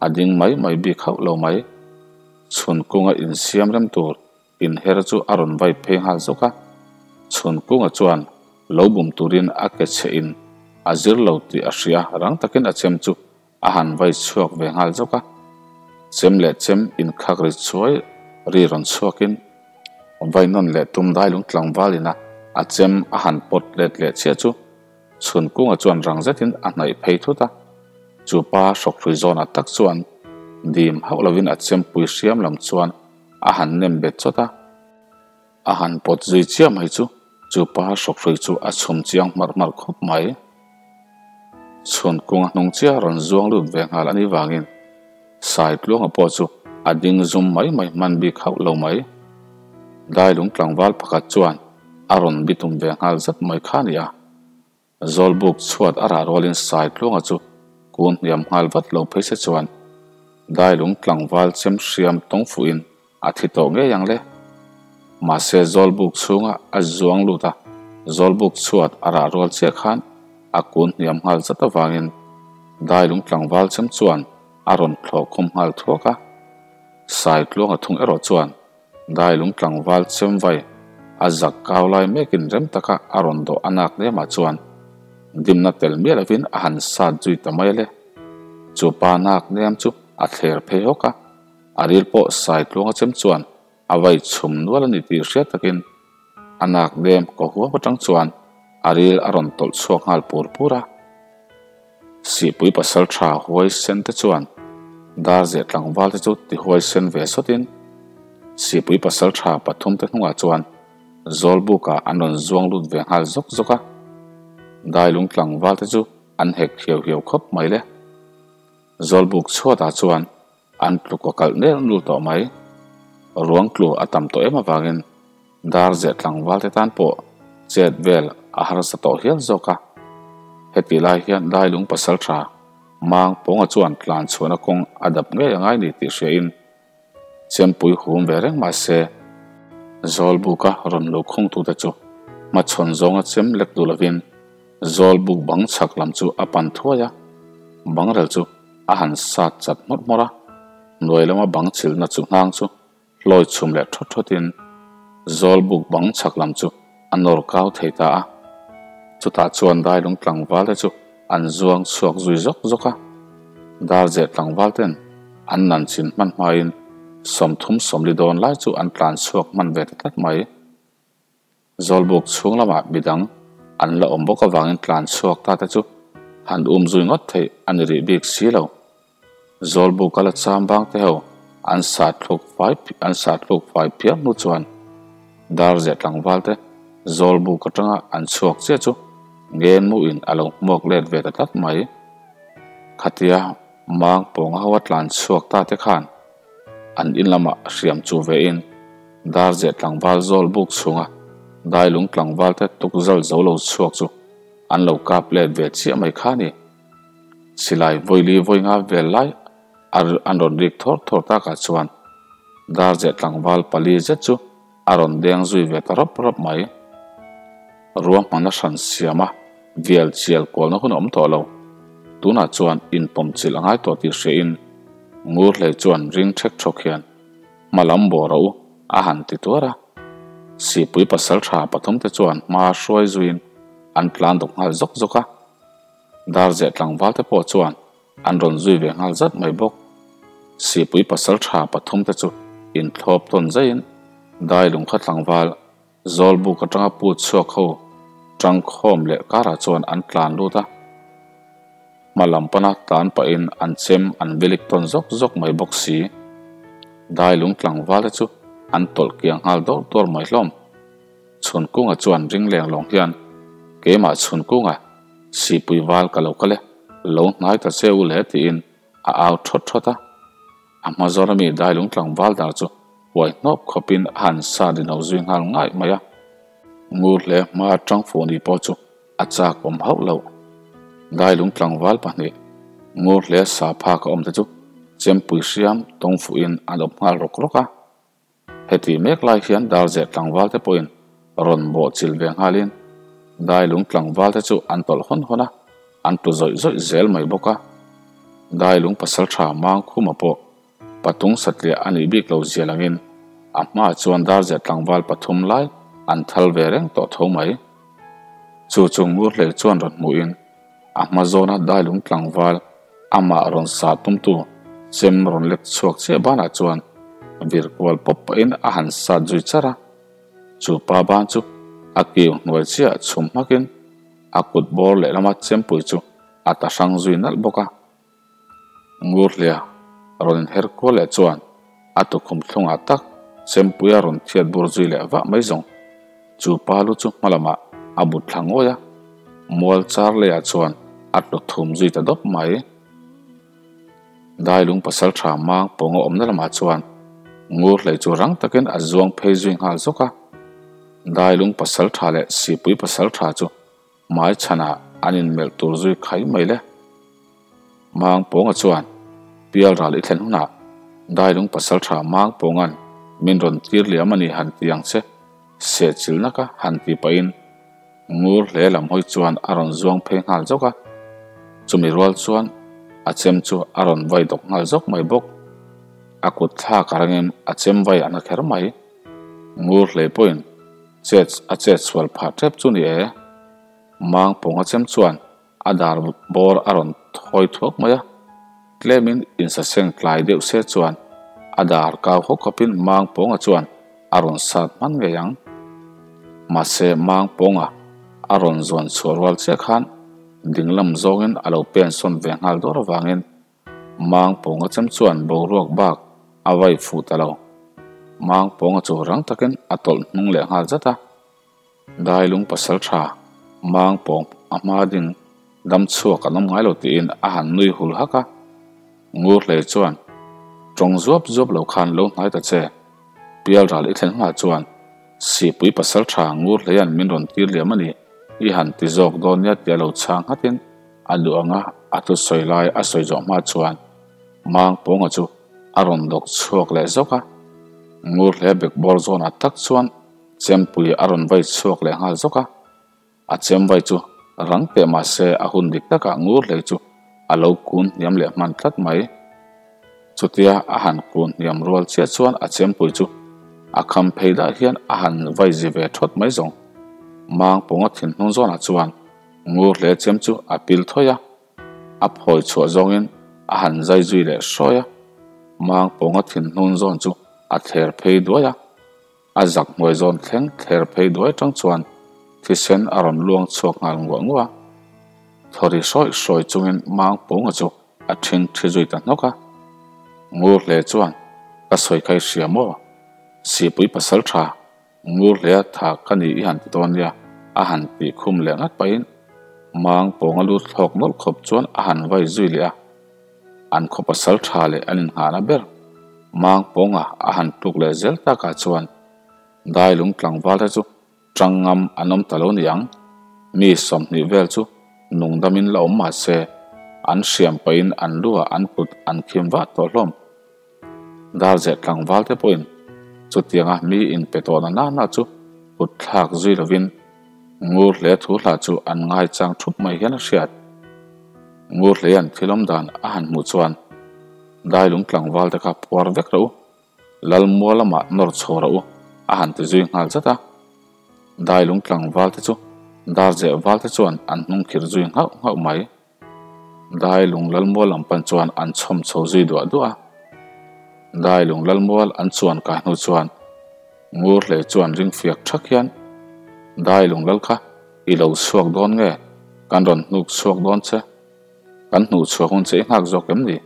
a ding mai mai bik hauh lo mai. Chhun kunga insiam rem tur inher chu a rawn vai phei nghal zawk a. Chhun kunga chuan lo bum turin a ke chhe in a zir lo tih a hria rang takin a chem chu a han vai chhuak ve nghal zawk a. Chem leh chem inkhak ri chuai ri rawn chhuakin vai nawn leh tum dailung tlangval ina a chem a han pawt let leh chiah chu chhun kunga chuan rang zetin a hnaih phei thut a. Chu pa hrawk hrui zawnah tak chuan dim hauh lovin a chempui hriam lam chuan a han nem bet chawt a. A han pawt zui chiah mai chu chu pa hrawk hrui chu a chhum chiang hmarh hmarh khawp mai. Chhun kunga hnung chiah rawn zuang lut ve nghal a nih vangin Saitluanga pawh chu a ding zum mai mai hman bik hauh lo mai. Dailung tlangval pakhat chuan a rawn bitum ve nghal zat mai kha a ni a. Zawlbuk chhuat a rah rualin Saitluanga chu kun hniam nghal vat lo phei se chuan Dailung tlangval chem hriam tawng fuhin a thi tawh ngei ang le. Mahse Zawlbuk chhunga a zuang lut a, Zawlbuk chhuat a rah rual chiah khan a kun hniam nghal zat avangin Dailung tlangval chem chuan a rawn thlawh khum nghal thuak a. Saitluanga thung erawh chuan Dailung tlangval chem vai a zak kau lai mekin rem taka a rawn dawh a nak lemah chuan dimna tel miah lovin a han sat zui ta mai le. Chu pa nak nem chu a thler phei hawk a, a ril pawh Saitluanga chem chuan a vai chhum nual a ni tih hriat takin a nak nem kaw huam atang chuan a ril a rawn tawlh chhuak nghal pur pur a. Sihpui pasal tha huai sen te chuan dar zeh tlangval te chu ti huai sen ve sawtin Sihpui pasal tha pathum te hnungah chuan Zawlbukah an rawn zuang lut ve nghal zawk zawk a. Dailung tlangval te chu an hek hiau hiau khawp mai le. Zawlbuk chhuatah chuan an tluk a kalh nel nul tawh mai. Ruang tlu a tam tawh em avangin dar zeh tlangval te tan pawh chet vel a harsa tawh hial zawk a. Hetih lai hian Dailung pasal tha Mang Pawnga chuan tlan chhuahna kawng a dap ngei a ngai ni tih hriain chempui hum ve reng mahse Zawlbuka rawn luh khungtute chu hmachhawn zawnga chem lek duh lovin Zawlbuk bang chhak lam chu a pan thuai a, bangrel chu a han sat chat hmawrh hmawrh a, hnuai lama bang chhilhna chu hnang chu hlawi chhum leh thawt thawtin Zawlbuk bang chhak lam chu a nawr kau thei ta a. Chutah chuan Dailung tlangval te chu an zuang chhuak zui zawk zawk a, Darzeh tlangval ten an nan chin hman hmain 30 40 dawn lai chu an tlan chhuak hman ve ta tlat mai. Zawlbuk chhung lamah midang an la awm bawk avangin tlan chhuak ta te chu han um zui ngawt theih a ni rih bik si lo. Zawlbuk a la cham bang te ho an sat thluk fai an sat thluk fai phiang hnu chuan Darzeh tlangval te Zawlbuk atanga an chhuak chiah chu. Ngen mu in a lo hmuak let ve ta tlat mai. Khatia mang pawnga ho a tlan chhuak ta te khan an in lamah hriam chu ve in dar zeh tlangval zawl buk chhunga dailung tlangval te tuk zal zo lo chhuak chu an lo kap let ve chiah mai kha ni. Silai vawili vawi nga vel lai an rawn rik thawr thawr takah chuan dar zeh tlangval pali zet chu a rawn deng zui ve ta rawp rawp mai. Ruahmanna hran siama vial chial kualna hun a awm tawh lo. Tunah chuan inpawm chilh a ngai tawh tih hriain Ngurhlei chuan ring ṭhek ṭhawk hian hma lam bawh rawh u a han ti tuar a. Sipui pasal ṭha pathumte chuan hma hruai zuiin an tlan dawk nghal zawk zawk a. Darzeh tlangvalte pawh chuan an rawn zui ve nghal zat mai bawk. Sipui pasal tha pathumte chu inthlawp tawn zaiin Dailung kha tlangval Zawlbuk atanga put chhuak ho tangkhawm leh karah chuan an tlan lut a. Hma lam pana tlan pahin an chem an vilik tawn zawk zawk mai bawk si. Dailung tlangvalte chu an tawlh kiang nghal dawr dawr mai hlawm. Chhunkunga chuan ring leng lawng hian, Keimah Chhunkunga, sipui val ka lo kal e, lo hnai ta che u le tiin a au thawt thawt a. A hma zawr ami dailung tlangval dar chu huai hnawp khawpin a han sa dino zui nghal ngaih mai a. Ngur hle hma atang fuh ni pawh chu a chak awm hauh lo. Dailung tlangval pahnih ngur hle sa phak a awm te chu chempui hriam tawng fuhin an awp nghal rawk rawk a. Heti mek lai hian Darzeh tlangvalte pawhin rawn bawhchilh ve nghalin Dailung tlangvalte chu an tawlh hawn hawn a, an tlu zawih zawih zel mai bawk a. Dailung pasaltha Mangkhuma pawh patung satliah a nih bik lo zia langin a hmaah chuan Darzeh tlangval pathum lai an thal ve reng tawh tho mai. Chu chu Ngurhlei chuan rawn hmuhin A hma zawna dailung tlangval amah rawn sa tumtu chem rawn lek chhuak chiah banah chuan vir kual pawp pahin a han sat zui char a. Chu pa ban chu a kiu hnuai chiah chhum hmakin a kut bawr lehlama chempui chu a ta hrang zui nalh bawk a. Ngurhlia rawn inher kual leh chuan a tukhum thlungah tak chempuia rawn thiat bur zui leh vah mai zawng. Chu pa lu chu hma lamah a but thla ngawi a, mual char leiah chuan a tlu thum zui ta dawp mai. Dailung pasal tha mang pawnga awmna lamah chuan Ngurhlei chu rang takin a zuang phei zui nghal zawk a. Dailung pasal tha leh Sipui pasal tha chu Hmai chhanah an inmelh tur zui khai mai le. Mang Pawnga chuan Pial ral i thlen hunah Dailung pasaltha Mang Pawnga'n min rawn tir liam a ni han ti ang che, sehchilh naka han ti pahin ngur hle lam hawi chuan a rawn zuang phei nghal zawk a. Chumi rual chuan a chem chu a rawn vai dawk nghal zawk mai bawk. A kut thlak a rangin a chem vai a na kher mai. Ngur hlei pawhin Chet a chet sual phah tep chu ni e. Mang pawnga chem chuan a dar bawr a rawn thawi thuak mai a, tlemin insaseng tlai deuh se chuan a dar kau hawk khawpin mang pawnga chuan a rawn sat hman ngei ang. Mahse mang pawnga a rawn zuan chhuah rual chiah khan dinglam zawngin a lo pen sawn ve nghal dawr avangin Mang pawnga chem chuan boruak bak a vai fuh ta lo. Mang pawnga chu rang takin a tawlh hnung leh nghal zat a. Dailung pasal tha Mang pawng a hma ding dam chhuak an awm ngai lo tiin a han nui hul hak a. Ngur hlei chuan tawng zuap zuap lo khan lo hnai ta che. Pial ral i thlen hunah chuan Sipui pasal tha Ngur hleia'n min rawn tir liam a ni i han ti zawk dawn nia tia lo chhang nghatin A duh anga a thusawi lai a sawi zawh hma chuan Mang Pawnga chu a rawn dawk chhuak leh zawk a, Ngur hle bekbawr zawnah tak chuan chempui a rawn vai chhuak leh nghal zawk a. A chem vai chu rang teh mah se a hun dik takah Ngur hlei chu a lo kun hniam leh hman tlat mai. Chutia a han kun hniam rual chiah chuan a chempui chu a kham phei dah hian a han vai zi ve thawt mai zawng. Mang Pawnga thinhnung zawnah chuan Ngur hle chem chu a pil thawi a, a phawi chhuah zawngin a han zai zui leh hrawi a, mang pawnga thinhnun zawn chu a thler phei duai a, a zak hnuai zawn thleng thler phei duai tang chuan thisen a rawn luang chhuak nghal nguah nguah a. Thawri hrawi hrawi chungin mang pawnga chu a ṭhing ṭhi zui ta hnawk a. Ngur hle chuan, Ka sawi kha i hria maw? Sipui pasal ṭha Ngur hle a tha ka ni i han ti dawn nia, a han tih khum leh ngat pahin Mang pawnga lut thlawk nawlh khawp chuan a han vai zui leh a, an khaw pasal tha leh an inngahna ber Mang pawnga a han tluk leh zel takah chuan Dailung tlangval te chu tang ngam an awm ta lo niang. Mi 20 vel chu nungdamin la awm mah se an hriam pahin an luah an kut an khim vah tawh hlawm. Darze tlangval te pawhin chutianga mi inpe tawhna nana chu kut thlak zui lovin ngur hle thu hla chu an ngai chang thup mai hian a hriat. Ngur hle an thilawm dan a han hmuh chuan Dailung tlangval te kha phuar vek ro Lalmual lamah nawr chho ro a han ti zui nghal zat a. Dailung tlangval te chu Darze val te chuan an hnung khir zui nghauh nghauh mai. Dailung lalmual lam pan chuan an chhawm chho zui duah duah a. Dailung lalmual an chuan kai hnu chuan ngur hle chuan ring fiak thak hian Dailung lal kha i lo chhuak dawn nge kan rawn hnuk chhuak dawn che kan hnuh chhuak hun che i nghak zawk em ni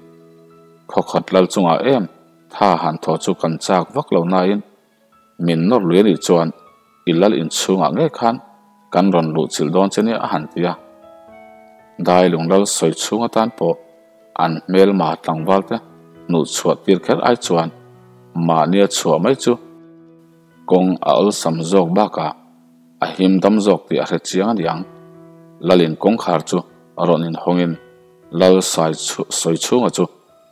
khaw khat lal chungah em tha han thaw chu kan chak vak lo na in min nawr lui anih chuan i lal inchhungah nge khan kan rawn luh chilh dawn che nia a han ti a. Dailung lal sawi chhung atan pawh an hmel ma tlangval te hnuh chhuah tir kher ai chuan mahnia chhuah mai chu kawng a awlsam zawk bakah a him dam zawk tih a hre chiang aniang. Lalin kawngkhar chu rawn inhawngin lal sai sawi chhunga chu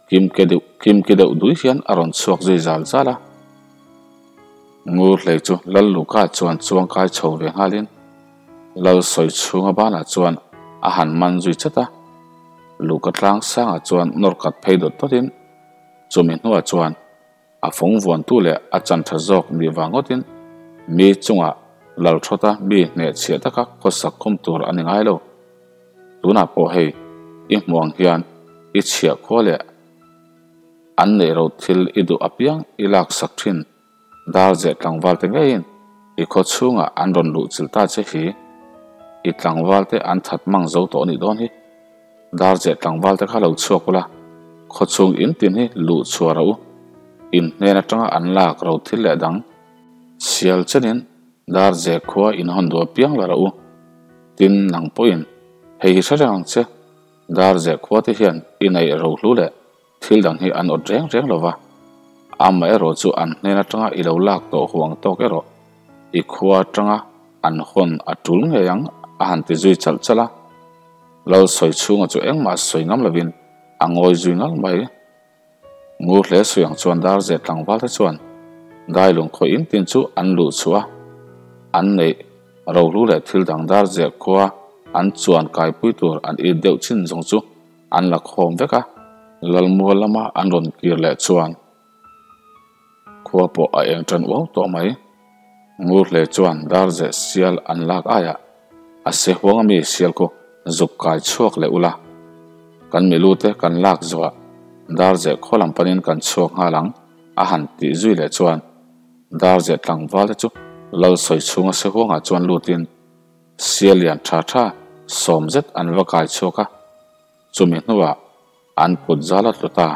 kim ke deuh kim ke deuh dui hian a rawn chhuak zui zal zal a. Ngur hlei chu lal luka chuan chuang kai chho ve nghalin lal sawi chhunga banah chuan a han man zui chat a. Luka tlang sangah chuan nawr kat phei dawt dawtin chumi hnuah chuan a fawng vuan tu leh a chan tha zawk ni wangawtin mi chungah lal thawta mi hne chhia taka khawsak khum tur ani ngai lo. Tunah pawh hei i hmuang hian i chhia khaw leh an nei ro thil i duh apiang i lak sak thin Darze tlangval te ngeiin i khaw chhungah an rawn luh chilh ta che hi i tlangval te an that mang zo tawh anih dawn hi. Darze tlangval te kha lo chhuak ula khaw chhung in tin hi luh chhuah ro in hnen atanga an lak ro thil leh dang sial chenin Darze khua in hawn duh apiang la ro tin nang pawhin hei hi hre reng ang che Darze khua te hian i nei ro hlu leh thil dang hi an awt reng reng lova ama erawh chu an hnen atanga i lo lak tawh huang tawk erawh i khua atanga an hawn a tul ngei ang a han ti zui chalh chalh a. Lal sawi chhunga chu engmah sawi ngam lovin a ngawi zui ngal mai. Ngur hle sawi ang chuan Darze tlangval te chuan Dailung khaw in tin chu an luh chhuah a, an neih rohlu leh thil dang Darze khua an chuan kaipui tur an it deuh chin zawng chu an la khawm vek a. Lalmual lama an rawn kir leh chuan khua pawh a eng tan uau tawh mai. Ngur hle chuan Darze sial an lak aiah a se huang ami sial khu zuk kai chhuak leh ula. Kan milu te kan lak zuah Darze khaw lam panin kan chhuak nghal ang a han tih zui leh chuan Darze tlangval te chu lal sawi chhunga se huangah chuan lutin sial lian tha tha sawm zet an va kai chhuak a. Chumi hnuah an kut zala tluta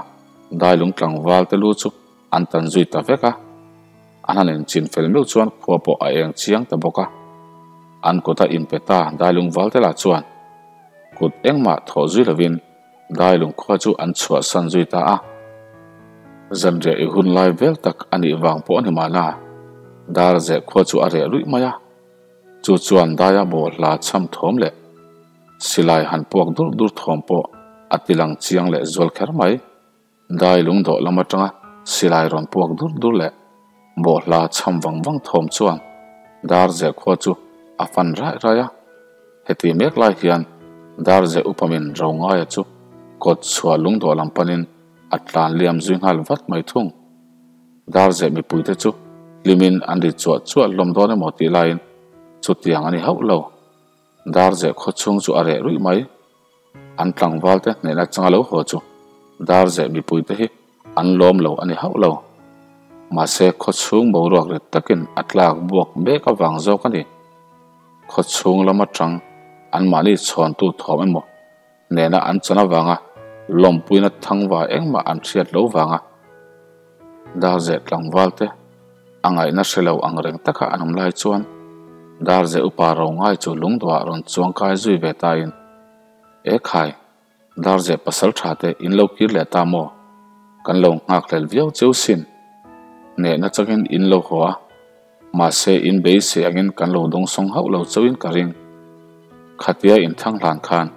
Dailung tlangval te lu chu an tan zui ta vek a. An han inchin fel meuh chuan khua pawh a eng chiang ta bawk a. An kuta inpe ta Dailung val te lah chuan kut engmah thawh zui lovin Dailung khua chu an chhuah san zui ta a. Zanriah i hun lai vel tak anih vang pawh ani mahna Darze khua chu a reh ruih mai a. Chu chuan Daia bawh hla cham thawm leh silai han puak dur dur thawm pawh a tilang chiang leh zual kher mai. Dailung dawh lam atanga silai rawn puak dur dur leh bawh hla cham wang wang thawm chuan Darze khua chu a fan rai rai a. Heti mek lai hian Darze upamin ro ngaia chu kawt chhuah lung dawh lam panin a tlan liam zui nghal vat mai thung. Darze mipui te chu hlimin an ri chuah chuah hlawm dawn emaw tih laiin chutiang ani hauh lo. Darze khaw chhung chu a reh ruih mai. An tlangval te hnehna changa lo haw chu Darze mipui te hi an lawm lo ani hauh lo. Mahse khaw chhung boruak rit takin a tlak buak mek awang zawk ani. Khaw chhung lam atang an mahni chhawn tu thawm emaw hnehna an chan awanga lawmpuina thangwa engmah an hriat lo wanga Darze tlangval te a ngaihna hre lo ang reng taka an awm lai chuan Darze upa ro ngai chu lungduah rawn chuang kai zui ve tain, E khai, Darze pasal tha te in lo kir leh ta maw? Kan lo nghak hlel viau cheu sin. Hnehna changin in lo haw a, mahse in beisei angin kan lo dawngsawng hauh lo chauhin ka ring. Khatia inthlang hlan khan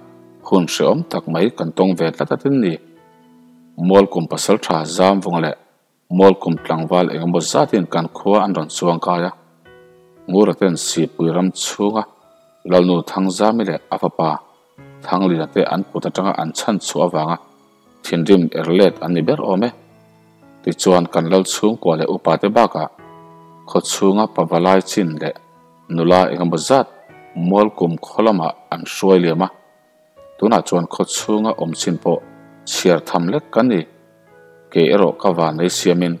hun hrehawm tak mai kan tawng ve tlat atin ni. Mualkum pasal tha Zamvunga leh Mualkum tlangval engemaw zatin kan khua an rawn chuang kai a, Ngura ten Sipui ram chhunga Lalnu Thangzami leh a fapa Thanglina te an kut atanga an chhan chhuah avanga thinrim er let an ni ber awm e. Tichuan kan lal chhungkua leh upa te bakah khaw chhunga pavalai chin leh nula engemaw zat Mualkum khaw lamah an hruai liam a. Tunah chuan khaw chhunga awm chin pawh chhiar tham lek ka ni. Kei erawh ka van ei siamin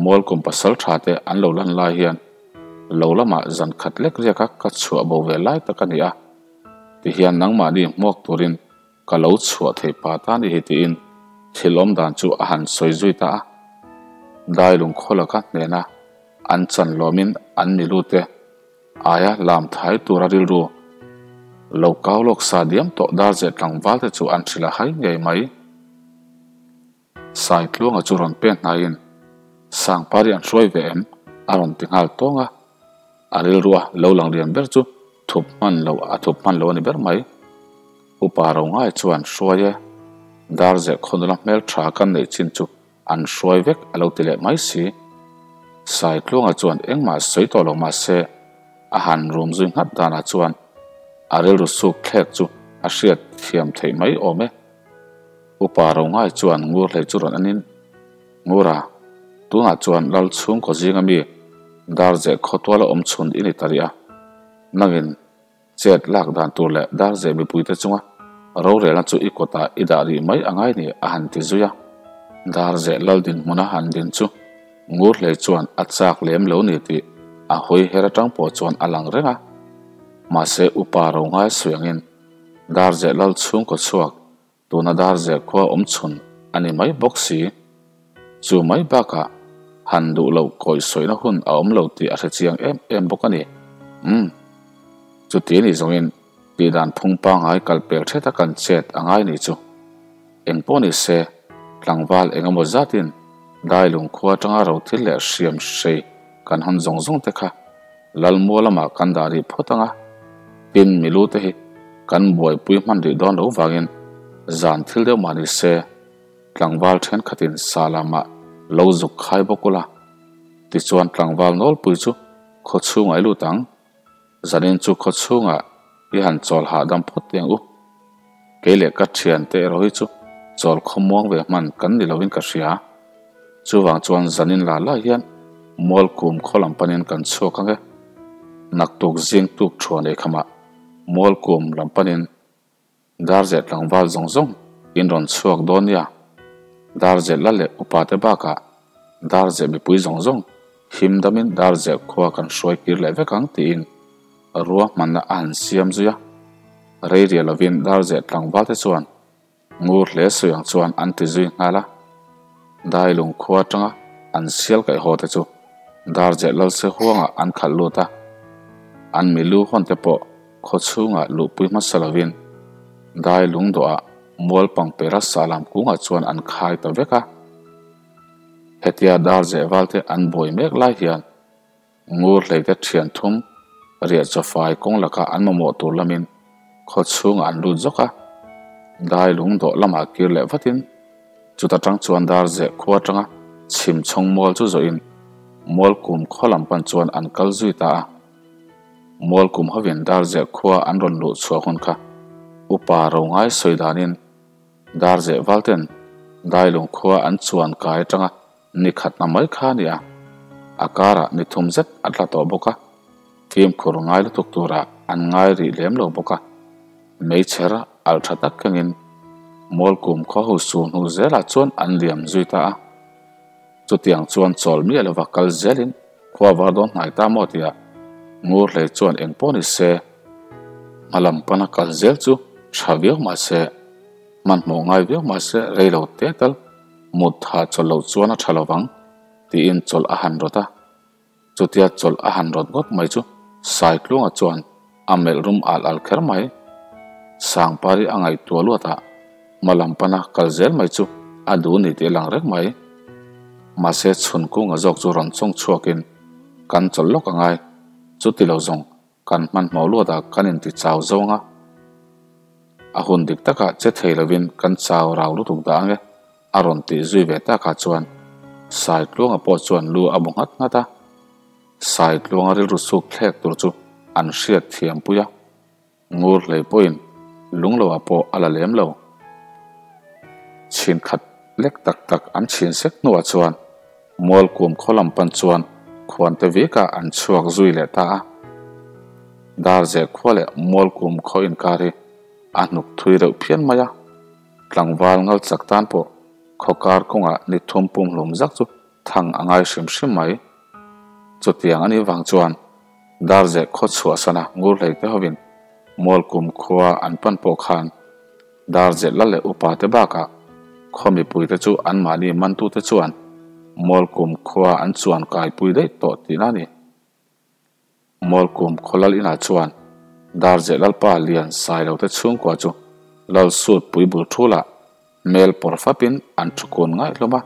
Mualkum pasal tha te an lo lan lai hian lo lamah zan khat lek riaka ka chhuah bo ve lai tak a ni a. Tihian nangmahni hmuak turin ka lo chhuah thei pa ta ni hi tiin thil awm dan chu a han sawi zui ta a. Dailung khaw laka hnena an chan lawmin an mi lut e. Aia lam thai tura rilru lo kau lawk sa diam tawh dar zeh tlangval te chu an hrilh a hai ngei mai. Saitluanga chu rawn pek hnaiin Sangpari an hruai ve em? a rawn ti nghal tawng a, a rilrua lo lang lian ber chu thup hman lo a thup hman lo a ni ber mai. Upa Rongai chuan hruai e, dar zeh khawnula hmel tha kan neih chin chu An hruai vek a lo ti leh mai si. Saitluanga chuan engmah sawi tawh lo mah se, a han rum zui nghat danah chuan a rilru suk thlek chu a hriat thiam theih mai awm e. Upa Rongai chuan ngur hlei chu rawn anin, Ngura, tunah chuan Lal chhungkaw zinga mi Darzeh khawtuala awm chhun i ni ta rih a, nangin Chet lak dan tur leh Darzeh mipuite chunga rorelna chu i kawtah i dah rih mai a ngai ni a han ti zui a. Darzeh lal dinhmuna han din chu Ngurhlei chuan a chak lem lo ni tih a hawi her atang pawh chuan a lang reng a. Mahse upa ro ngai suiangin Darzeh lal chhungkaw chhuak Tuna Darzeh khua awm chhun a ni mai bawk si. Chu mai bakah han duh loh kawih sawihna hun a awm lo tih a hre chiang em em bawk a ni. Umm. Chuti ni zawngin tihdan phung pangngai kal pel theta kan chet a ngai ni chu. Eng pawh ni se, tlangval eng emaw zatin Dailung khua atanga rothil leh hriam hrei kan hawn zawng zawng te kha Lalmual lamah kan dah rih phawt ang a, tin milu te hi kan buaipui hman rih dawn lo vangin zan thil deuh mah ni se tlangval thenkhatin sa lamah lo zuk khai bawk ula, tichuan tlangval nawlpui chu khaw chhungah i lut ang, zanin chu khaw chhungah i han chawl hahdam phawt teng u. Kei leh ka thiante erawh hi chu chawl khawmuang ve hman kan ni lovin ka hria. Chuvang chuan zanin la lai hian Mualkum khaw lam panin kan chhuak ang e. Naktuk zing tuk thuan ei khamah Mualkum lam panin Darzeh tlangval zawng zawng in rawn chhuak dawn nia. Darzeh la leh upa te bakah Darzeh mipui zawng zawng him damin Darzeh khua kan hruai kir leh vek ang tiin ruahmanna a han siam zui a. Rei riah lovin Darzeh tlangval te chuan Ngur hle sawi ang chuan an ti zui nghal a, Dailung khua atanga an sial kaih haw te chu Darzeh Lalse huangah an khalh lut a, an milu hawn te pawh khaw chhungah luhpui hmasa lovin Dailung dawhah mual pangpera sahlam kungah chuan an khai ta vek a. Hetia Darzeh valte an buai mek lai hian Ngur hleite thian thum riah chawfai kawng lakah an mamawh tur lamin khaw chhungah an lut zawk a, dai lung dawh lamah kir leh vatin chuta tang chuan dar zeh khua atanga chhim chhawng mual chu zawhin mual kum khaw lam pan chuan an kal zui ta a. Mual kum hovin dar zeh khua an rawn luh chhuah hun kha upa ro ngai sawi danin dar zeh valten dai lung khua an chuan kai atanga Ni khatna mai kha a ni a, a karah ni thum zet a tla tawh bawk a, fimkhur ngai lutuk turah an ngai rih lem lo bawk a, meichher alh tha tak kengin Mualkum khaw ho su hnu zelah chuan an liam zui ta a. Chutiang chuan chawl miah lova kal zelin khua var dawn hnai ta maw tia ngur hlei chuan eng pawh ni se hmalam pana kal zel chu tha viau mah se, hmanhmawh ngai viau mah se rei lo te tal Mut tha chawlh loh chuan a tha lovang, tiin chawlh a han rawt a. Chutia chawlh a han rawt ngawt mai chu Saitluanga chuan a melh rum al al kher mai. Sangpari a ngaihtuah luatah hma lam pana kal zel mai chu a duh ni tih a lang reng mai. Mahse chhun kunga zawk chu rawn chawng chhuakin kan chawlh lawk a ngai. Chuti lo zawng kan hmanhmawh luatah kan inti chau zawng a. A hun dik takah che thei lovin kan chau rau lutuk dah ang e a rawn tih zui ve takah chuan Saitluanga pawh chuan lu a bu nghat nghat a. Saitluanga rilru suk thlek tur chu an hriat thiam pui a. Ngur hlei pawhin lung loah pawh a la lem lo. Chhin khat lek tak tak an chhin sek hnuah chuan Mualkum khaw lam pan chuan khuante vikah an chhuak zui leh ta a. Darzeh khua leh Mualkum khaw inkar hi a hnuk thui reuh phian mai a. Tlangval ngal chak tan pawh khawkar kawngah ni thum pumhlum zak chu thang a ngai hrim hrim mai. Chutiang a nih vang chuan Darzeh khaw chhuahsana Ngurhlei te hovin Mualkum khua an pan pawh khan Darzeh lal leh upa te bakah khaw mipuite chu anmahni mantute chuan Mualkum khua an chuan kaipui daih tawh tihna a ni. Mualkum khaw lal inah chuan Darzeh lalpa Lian Sailote chhungkua chu lal sut pui bul thulah hmel pawr fapin an thu kun ngaih hlawm a.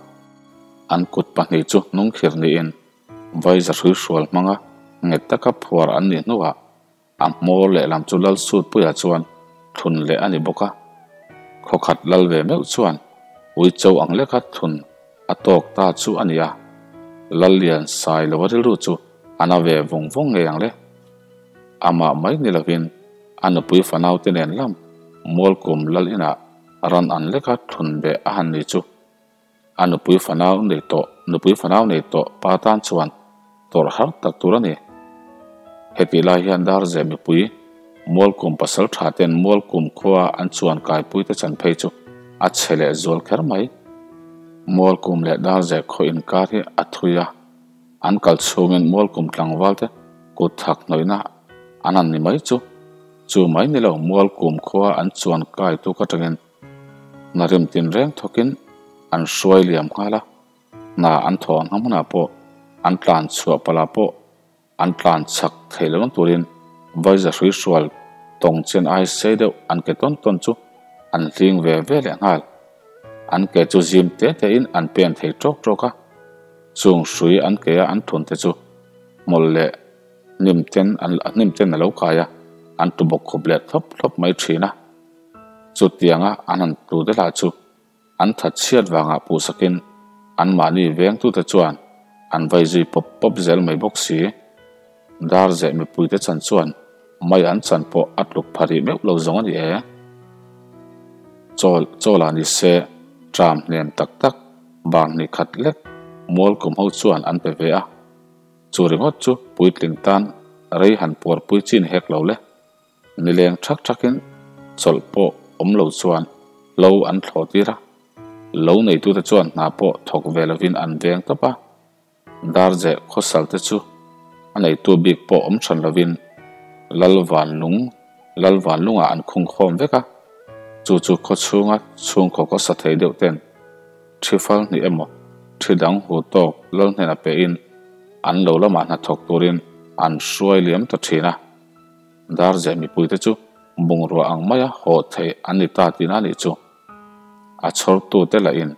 An kut pahnih chu hnungkhir niin vai zahrui hrual hmanga nghet taka phuar an nih hnuah a hmawr lehlam chu lal sut puiah chuan thlun leh a ni bawk a. Khawkhat lal ve meuh chuan uicho ang leka thlun a tawk ta chu a ni a, Lallian Sailova rilru chu a na ve vawng vawng ngei ang le. Amah mai ni lovin a nupui fanaute nen lam Mualkum lal inah ran an leka thlun beh a han ni chu a nupui fanau nei tawh nupui fanau nei tawh pa tan chuan tawrh har tak tur a ni. Hetih lai hian Darze mipui Mualkum pasal tha ten Mualkum khua an chuan kaipui te chan phei chu a chhe leh zual kher mai. Mualkum leh Darze khaw inkar hi a thui a, an kal chhungin Mualkum tlangval te kut thak hnawihna an han ni mai chu. Chu mai ni lo Mualkum khua an chuan kai tuk atangin hna rim tinreng thawkin an hruai liam nghal a, hna an thawh ang hmunah pawh an tlan chhuah palh ah pawh an tlan chak thei lo ang turin Vaiza hrui hrual tawng chen ai sei deuh an ke tawn tawn chu an hling ve ve leh nghal. An ke chu zim te te in an pen thei tawk tawk a, chung hrui an ke a an thun te chu hmawlh leh hnim ten an hnim ten a lo kai a, an tu bawk khup leh thlawp thlawp mai thin a. Chutianga an han tu te lah chu An that chhiat vangah puhsakin anmahni vengtute chuan an vai zui pawp pawp zel mai bawk si. Darzeh mipuite chan chuan mai an chan pawh a tluk pha rih meuh lo zawng a ni e. Chawl chawlah ni se tram hnem tak tak bar hnih khat lek mual kum ho chuan an pe ve a. Chu ringawt chu puitling tan rei han puarpui chin hek lo le. Nileng thak thakin chawlh pawh awm lo chuan lo an thlawh tir a, lo neitute chuan hna pawh thawk ve lovin an veng tawp a. Darzeh khawsal te chu a neitu bik pawh awm than lovin Lalvanlung Lalvanlungah an khung khawm vek a, chu chu khawchhunga chhungkaw kawsa thei deuh ten thi fal hnih emaw thi dang hu tawk lal hnenah pehin an lo lamah hna thawk turin an hruai liam ta thin a. Darzeh mipuite chu bungrua ang maia haw theih an ni ta tihna a nih chu. A chhawrtute lahin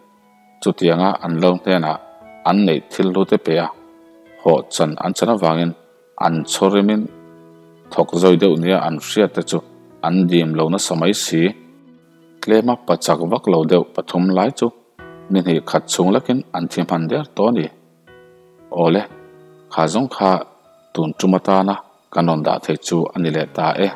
chutianga an lo hnenah an neih thil hlute pe a, haw chan an chan avangin an chhawrimin thawk zawi deuh nia an hriatte chu an dim lo nasa mai si. Tlema pachak vak lo deuh pathum lai chu ni hnih khat chhung lekin an thi hman der tawh a ni. Awle, kha zawng kha tun tum atana Ka nawn dah thei chu a ni leh ta e.